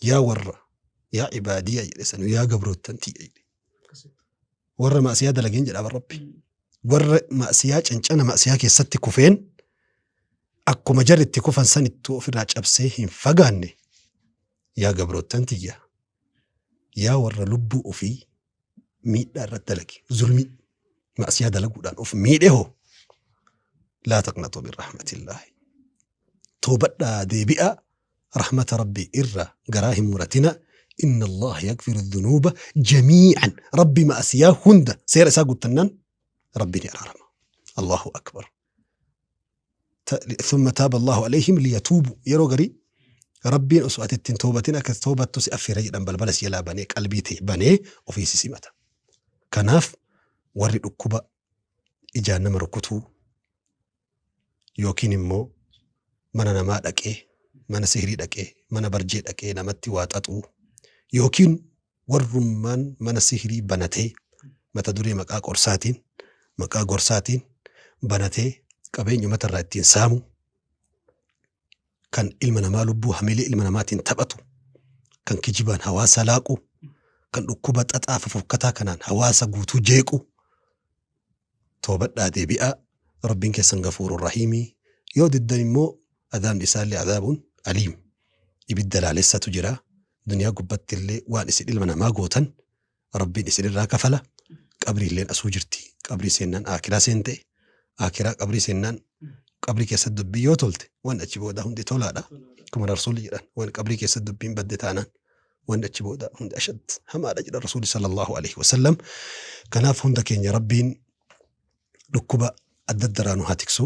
yaa warra yaa ibaadiya jedhe sanu yaa gabroottan tiyya jedhe warra ma'asiyaa dalageen jedha rabbi warra ma'asiyaa cancana ma'asiyaa keessatti kufeen akkuma jarri itti kufan sanittuu ofirraa cabsee hin fagaanne yaa gabroottan tiyya yaa warra lubbuu ofii miidhaa irratti dalage zulmii ma'asiyaa dalaguudhaan of miidhe hoo laa taqnatu min rahmatillaahi toobadhaa deebi'a rahmata rabbii irra garaa hin muratina inna allaha yaghfiru dhunuuba jamii'an rabbi ma'asiyaa hunda seera isaa guuttannaan rabbi ni araarama allahu akbar ثم تاب الله عليهم ليتوبوا yeroo garii rabbiin osoo ati ittiin toobatin akka toobattu si affeera jedhan balbala si jalaa banee qalbii ta'e banee ofii si simata. Kanaaf warri dhukkuba ijaan nama rukutuu yookiin immoo mana namaa dhaqee mana sihirii dhaqee mana barjee dhaqee namatti waa xaxuu yookiin warrummaan mana sihirii banatee mata duree maqaa qorsaatiin maqaa gorsaatiin banatee qabeenya uummata irraa ittiin saamu kan ilma namaa lubbuu hamilee ilma namaatiin taphatu kan kijibaan hawaasa laaqu kan dhukkuba xaxaa fi fokkataa kanaan hawaasa guutuu jeequ toobadhaa deebi'aa rabbiin keessan gafuurun rahiimii yoo diddan immoo Adaabni isaallee adaabuun aliim. Ibidda laalessatu jira. Duniyaa gubbatti illee waan isin ilma namaa gootan Rabbiin isinirraa kafala. Qabrii illeen asuu jirti. Qabrii seennaan aakiraa seente. Aakiraa qabrii seennaan qabrii keessatti dubbii yoo tolte waan achi booda hundi tolaadha. Akkuma Rasuulli jedhan waan qabrii keessatti dubbiin badde taanaan waan achi booda hundi ashad hamaadha jedhan Rasuulli sallallahu alaihi wasallam. Kanaaf hunda keenya Rabbiin dhukkuba adda addarraa nu haa tiksu.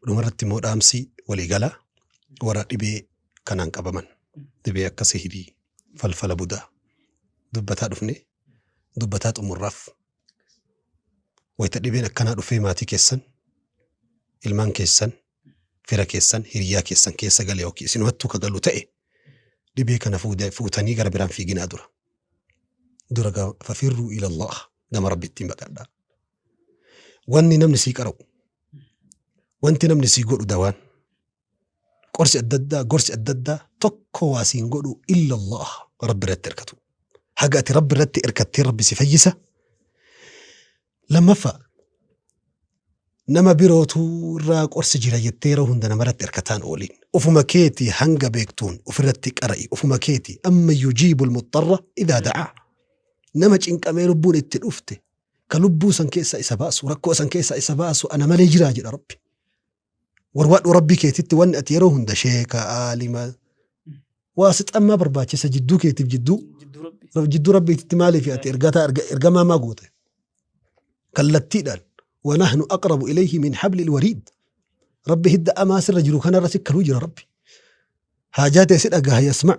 Dhumarratti immoo dhaamsi waliigala warra dhibee kanaan qabaman dhibee akka sihirii falfala budaa dubbataa dhufne dubbataa xumurraaf wayita dhibeen akkanaa dhufee maatii keessan ilmaan keessan fira keessan hiriyaa keessan keessa gale yookiin isinumattuu ka galu ta'e dhibee kana fuutanii gara biraan fiiginaa dura. Dura fafirruu ila Allah gama Rabbiittiin baqadhaa. Wanni namni sii qara'u wanti namni sii godhu dawaan qorsi adda addaa gorsi adda addaa tokko waa siin godhu illa Allah Rabbi irratti hirkatu. Haga ati Rabbi irratti hirkattee Rabbi si fayyisa. Lammaffaa nama birootu irraa qorsi jira jettee yeroo hunda namarratti hirkataan ooliin. Ufuma keetii hanga beektuun ofirratti qara'i. Ufuma keetii amma yujiibu almuxxarra idaa da'aa. Nama cinqamee lubbuun itti dhufte ka lubbuu san keessaa isa baasu rakkoo san keessaa isa baasu ana malee jiraa jedha Rabbi. Warwaadhu Rabbii keetitti wanni ati yeroo hunda sheeka aalima waa si xammaa barbaachisa jidduu keetiif jidduu jidduu Rabbiititti maaliif ati ergataa ergamaa maa goote? Kallattiidhaan ونحن أقرب إليه من حبل الوريد. ربي هد أما سر جرو كان رسك كلو جرى ربي حاجات يسد أجاه يسمع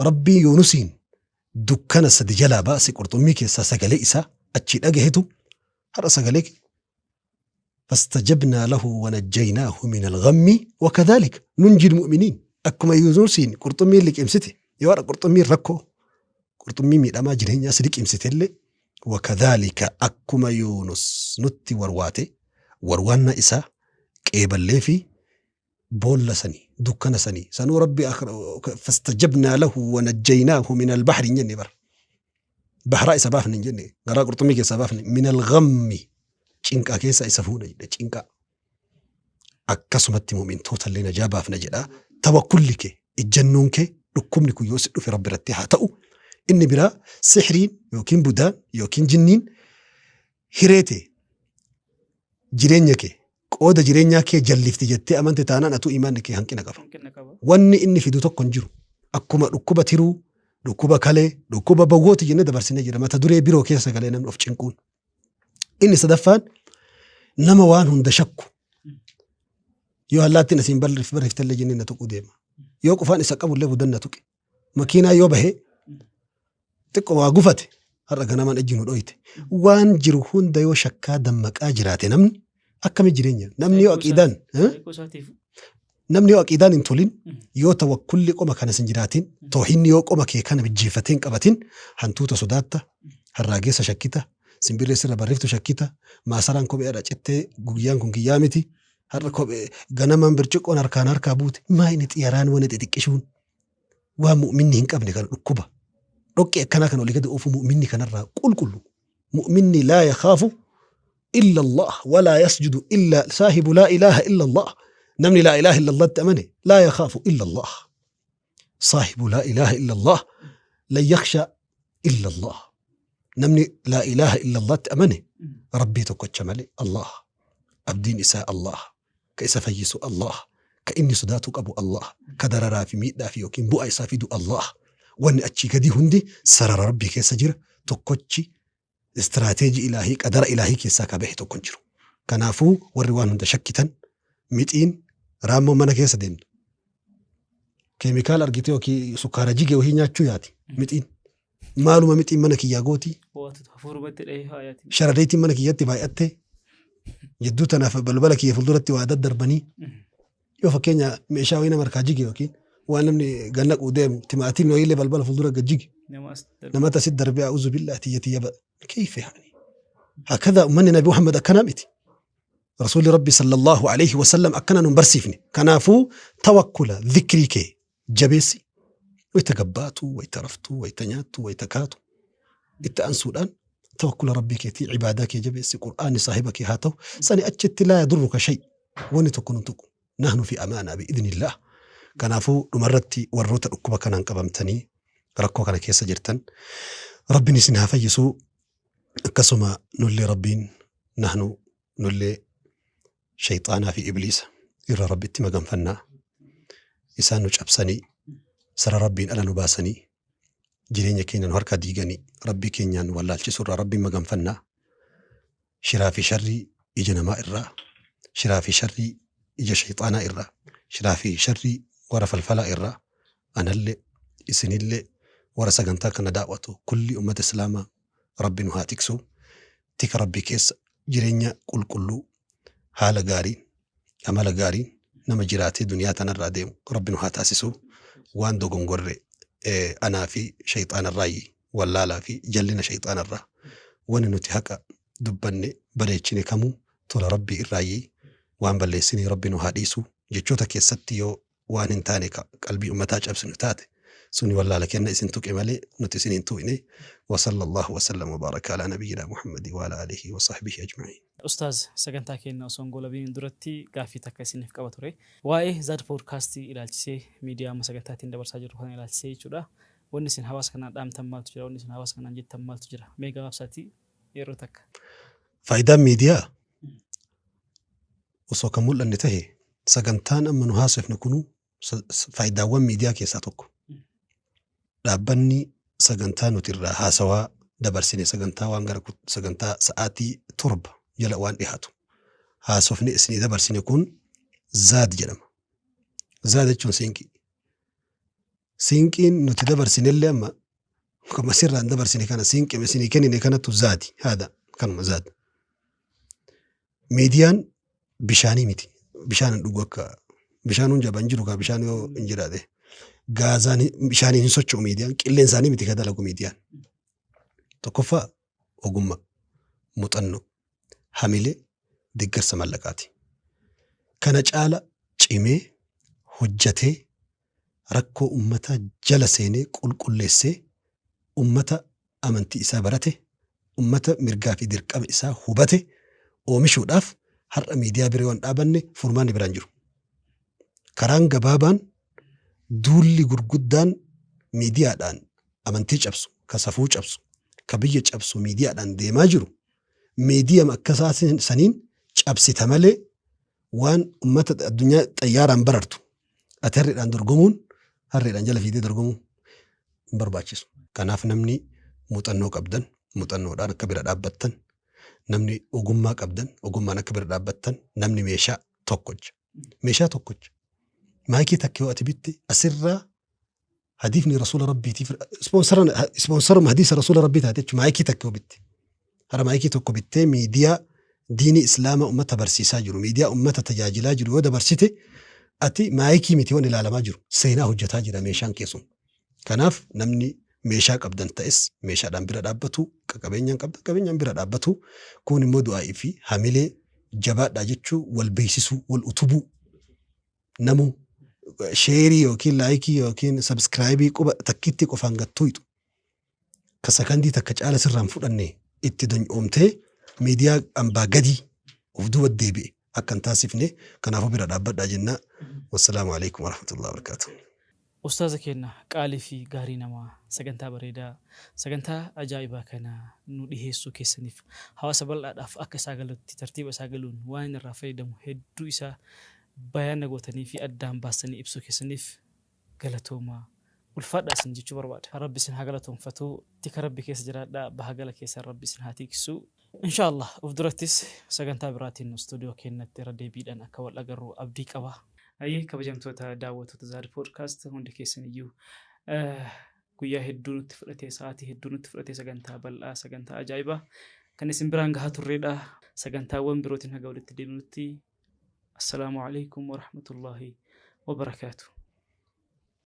ربي يونسين دكان سد جلا بأس قرطمي كيسا سجلي إسا أتشيد أجهتو هذا سجليك فاستجبنا له ونجيناه من الغم وكذلك ننجي المؤمنين. أكما يونسين قرطمي اللي كمسته يورا قرطمي ركو قرطمي ميد أما جرهن ياسرك إمسته اللي وكذلك أكما يونس نتي ورواتي وروانا إسا كيبل في بول سني دكان سني سنو ربي آخر فاستجبنا له ونجيناه من البحر نجني بر بحر إسا بافن نجني غرا قرطمي كيسا بافن من الغم چنكا كيسا إسا فونا چنكا أكسمت مؤمن توتا اللي نجا بافن جدا توكلك الجنونك لكمنك يوسد في رب رتيحة تأو inni biraa sihriin yookiin budaan yookiin jinniin hireete jireenya kee qooda jireenyaa kee jallifti jettee amante taanaan atuu imaanni kee hanqina qaba. Wanni inni fidu tokko hin jiru. Akkuma dhukkuba tiruu, dhukkuba kalee, dhukkuba bawwooti jennee dabarsinee jira. Mata duree biroo keessa galee namni of cinquun. Inni sadaffaan nama waan hunda shakku. Yoo allaattiin asiin barreeftallee jennee na tuquu deema. Yoo qofaan isa qabullee budan na tuqe. Makiinaa yoo bahee xiqqoo waa gufate har'a ganamaan ejji nu dhoyte. Waan jiru hunda yoo shakkaa dammaqaa jiraate namni akkami jireenya namni yoo aqiidaan namni yoo aqiidaan hin tolin yoo tawakkulli qoma kanas hin jiraatin toohinni yoo qoma kee kana bijjeeffatee hin qabatin hantuuta sodaatta harraageessa shakkita simbirree sirra barreeftu shakkita maasaraan kophee irra cittee guyyaan kun kiyyaa miti har'a kophee ganamaan birciqqoon harkaan harkaa buute maa inni xiyyaraan waan xixiqqishuun waan mu'minni hin qabne kana dhukkuba. Dhoqqee akkanaa kan olii gadi oofu mu'minni kanarraa qulqullu. Mu'minni laa yakhaafu illa Allah walaa yasjudu illa saahibu laa ilaaha illa Allah. Namni laa ilaaha illa Allahtti amane laa yakhaafu illa Allah. Saahibu laa ilaaha illa Allah lan yakhsha illa Allah. Namni laa ilaaha illa Allahtti amane Rabbii tokkocha malee Allah. Abdiin isaa Allah. Ka isa fayyisu Allah. Ka inni sodaatu qabu Allah. Ka dararaa fi miidhaa fi yookiin bu'aa isaa fidu Allah. Wanni achii gadi hundi sarara Rabbii keessa jira tokkochi istiraateejii ilaahii qadara ilaahii keessaa ka bahe tokko hin jiru. Kanaafuu warri waan hunda shakkitan mixiin raammoo mana keessa deemtu. Keemikaala argite yookiin sukkaara jige wahii nyaachuu yaati mixiin. Maaluma mixiin mana kiyyaa gooti. Sharadeetiin mana kiyyatti baay'attee jidduu tanaaf balbala kiyya fuulduratti waa daddarbanii yoo fakkeenya meeshaa wayii nama harkaa jige yookiin waan namni gannaquu deemu timaatiin wayiillee balbala fuuldura gad jige namatti asitti darbee a'uuzu billaa tiyya tiyya kayfa yaani hakadha ummanni nabi Muhammad akkanaa miti rasuulli rabbi sallallahu alayhi wasallam akkana nun barsiifne kanaafuu tawakkula dhikrii kee jabeessi wayita gabbaatu wayita raftu wayita nyaattu wayita kaatu itti aansuudhaan tawakkula rabbii keetii cibaadaa kee jabeessi qur'aanni saahiba kee haa ta'u sani achitti laa yadurruka shay wanni tokko nun tuqu. Nahnu fi amaanaa bi'idhnillah. Kanaafuu dhumarratti warroota dhukkuba kanaan qabamtanii rakkoo kana keessa jirtan Rabbiin isin haa fayyisuu. Akkasuma nullee Rabbiin nahnu nullee shayxaanaa fi ibliisa irra Rabbitti maganfannaa. Isaan nu cabsanii sara Rabbiin ala nu baasanii jireenya keenya nu harkaa diiganii Rabbii keenyaan nu wallaalchisu irraa Rabbiin maganfannaa. Shiraa fi sharrii ija namaa irraa, shiraa fi sharrii ija shayxaanaa irraa, shiraa fi sharrii warra falfalaa irraa anallee isinillee warra sagantaa kana daawwatu kulli ummata islaamaa Rabbi nu haa tiksu. Tika Rabbii keessa jireenya qulqulluu haala gaariin amala gaariin nama jiraatee duniyaa tanarraa deemu Rabbi nu haa taasisu. Waan dogongorre anaa fi shayxaanarraayi wallaalaa fi jallina shayxaanarraa wanni nuti haqa dubbanne bareechine kamuu tola Rabbii irraayi waan balleessine Rabbi nu haa dhiisu. Jechoota keessatti yoo waan hin taane qalbii ummataa cabsinu taate suni wallaala kenna isin tuqe malee nuti isin hin tuqne. Wa sallallahu wa sallam wa baraka ala nabiyyina Muhammadi wa ala alihi wa sahbihi ajma'in. Ustaaz, sagantaa keenya osoo hin goolabiin duratti gaaffii takka isiniif qaba ture. Waa'ee Zaad Poodkaastii ilaalchisee, miidiyaa amma sagantaa ittiin dabarsaa jirru kana ilaalchisee jechuudha. Wanni isin hawaasa kanaan dhaamtan maaltu jira? Wanni isin hawaasa kanaan jettan maaltu jira? Mee gabaabsaatii yeroo takka. Faayidaan miidiyaa osoo kan mul'anne tahe sagantaan amma nu haasofne kunuu faayidaawwan miidiyaa keessaa tokko. Dhaabbanni sagantaa nuti irraa haasawaa dabarsine sagantaa waan gara sagantaa sa'aatii 7 jala waan dhihaatu haasofne isinii dabarsine kun Zaad jedhama. Zaad jechuun siinqii. Siinqiin nuti dabarsinellee amma akkuma sirraan dabarsine kana siinqii isinii kennine kanattu zaadi haada kanuma zaad. Miidiyaan bishaanii miti. Bishaan hin dhugu akka bishaan hun jaban jiru kaa bishaan yoo hin jiraate. Gaazaan bishaaniin hin socho'u miidiyaan qilleensaanii miti ka dalagu miidiyaan. Tokkoffaa ogummaa, muuxannoo, hamilee, deeggarsa mallaqaati. Kana caala cimee hojjatee rakkoo ummataa jala seenee qulqulleessee ummata amantii isaa barate, ummata mirgaa fi dirqama isaa hubate oomishuudhaaf har'a miidiyaa bira yoo hin dhaabanne furmaanni biraan jiru. Karaan gabaabaan duulli gurguddaan miidiyaadhaan amantii cabsu, ka safuu cabsu, ka biyya cabsu miidiyaadhaan deemaa jiru miidiyama akkasaa saniin cabsita malee waan ummata addunyaa xayyaaraan barartu ati harreedhaan dorgomuun harreedhaan jala fiigdee dorgomuun hin barbaachisu. Kanaaf namni muuxannoo qabdan muuxannoodhaan akka bira dhaabbattan, namni ogummaa qabdan ogummaan akka bira dhaabbattan, namni meeshaa tokkocha. Meeshaa tokkocha. Maayikii takka yoo ati bitte asirraa hadiifni rasuula rabbiitiif ispoonsaruma hadiisa rasuula rabbii taate jechuudha maayikii takka yoo bitte. Hara maayikii tokko bittee miidiyaa diinii islaamaa ummata barsiisaa jiru, miidiyaa ummata tajaajilaa jiru yoo dabarsite ati maayikii miti waan ilaalamaa jiru seenaa hojjetaa jira meeshaan keessum. Kanaaf namni meeshaa qabdan ta'es meeshaadhaan bira dhaabbatu, qabeenyaan qabdan qabeenyaan bira dhaabbatu, kun immoo du'aa'ii fi hamilee jabaadhaa jechuu wal beeksisuu, wal utubuu namu sheerii yookiin laayikii yookiin sabskraayibii quba takkitti qofaan gattuutu ka sakandii takka caala sirraan fudhanne itti donyoomtee miidiyaa ambaa gadii of duuba deebi'e akka hin taasifne kanaafuu bira dhaabbadhaa jenna. Wassalaamu alaikum warahmatullahi wabarakatuh. Ustaaza keenya qaalii fi gaarii namaa sagantaa bareedaa sagantaa ajaa'ibaa kana nu dhiheessuu keessaniif hawaasa bal'aadhaaf akka isaa galutti tartiiba isaa galuun waan irraa fayyadamu hedduu isaa bayaana gootanii fi addaan baastanii ibsuu keessaniif galatoomaa ulfaadhaa isin jechuu barbaada. Rabbi isin haa galatoonfatu tika Rabbi keessa jiraadhaa baha gala keessan Rabbi isin haa tiksu. Inshaallah of durattis sagantaa biraatiin istuudiyoo keenyatti irra deebiidhaan akka wal agarru abdii qaba. Ayyee kabajamtoota daawwattoota Zaad Poodkaast hundi keessan iyyuu guyyaa hedduu nutti fudhatee sa'aatii hedduu nutti fudhatee sagantaa bal'aa sagantaa ajaa'ibaa kan isin biraan gahaa turreedha. Sagantaawwan birootiin haga walitti deebinutti assalaamu alaikum warahmatullaahi wabarakaatu.